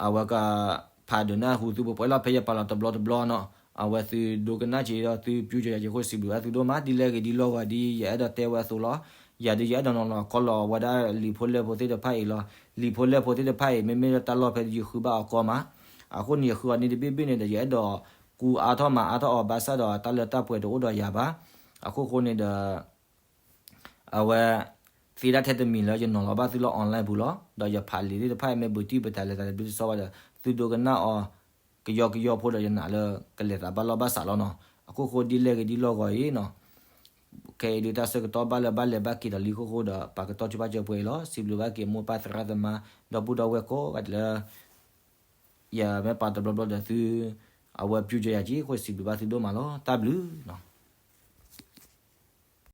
အဝဲကဖးဒုးနၢ်ဟူသုပှဲၤပှဲၤလီၤ. ဖဲယပာ်လီၤတဘျီတဘျီနီၤ, အဝဲသုဒိကနၣ်က့ၤဒီးသုပျူၢ်ကယၤက့ၤအဃိ စံးဘျုးဘၣ်သုဒိၣ်မး. ဒ်လဲၣ်ဂ့ၤဒ်လဲၣ်ဂ့ၤဒ်ယအဲၣ်ဒိးတဲဝဲအသိးလီၤ. ယၤဒုးယအဲၣ်ဒိးနီၤလီၤခီလီၤဝဲဒၣ်လံာ်ဖိလဲၢ်ဖိသ့ၣ်တဖၣ်အံၤလီၤ. လံာ်ဖိလဲၢ်ဖိသ့ၣ်တဖၣ်အံၤ မ့မ့ၢ်လၢတၢ်လီၢ်ဖဲယဃုဘၣ်အီၤကီမး. အဃိန့ၣ် ယဃုအီၤန့ၣ်တဘ့ၣ်ဘ့ၣ်န့ၣ်ဒီး ယအဲၣ်ဒိးကူအါထီၣ်မၤအါထီၣ်အီၤ ဘၣ်ဆၣ်ဒီးတၢ်လၢတၢ်ပှဲၤတအိၣ်ဒီးယၤဘၣ်. အခိၣ်ဃိန့ၣ်ဒီး အဝဲ သ့ဒၣ်ထဲတမံၤလၢယနီၤလီၤဘၣ်သုလၢ online ပူၤလီၤ. ဒီးယဖးလံာ်သ့ၣ်တဖၣ်အံၤ မ့ၢ်ဘူးတံၢ်ပတၢ်လဲၤတၢ်တဘျုးတစီဘၣ်ဒီး သုဒိကနၣ်အီၤ ကယီကယီဖိဒီးယနာ်လၢကလဲၤသးဘၣ်လီၢ်ဘၣ်စးလီၤနီၤ. အခိၣ်ဃိဒ်လဲၣ်ဂ့ၤဒ်လဲၣ်ဂ့ၤအံၤနီၤ, ခဲအံၤဒုးတၢ်ဆၢကတီၢ်ဘၣ်လၢဘၣ်လဲၤဘၣ်က့ၤဒီးလံအခိၣ်ဃိဒီး ပာ်ကတီၢ်ဆိဘၣ်စၢၤပှဲၤအံၤလီၤ. စံးဘျုးဘၣ်က့ၤမိၢ်ပၢ်သရၣ်သမါ ဒီပုၢ်ဒီဝဲၢ်ကိးဂၤဒဲးလၢ ယမ့ၢ်ပာ်တဘျီဘျီဒီးသု အဝဲပျူၢ်ကယၤက့ၤအဃိ စံးဘျုးဘၣ်သုဒိၣ်မးလီၤ. တၢ်ဘျုးနီၤ.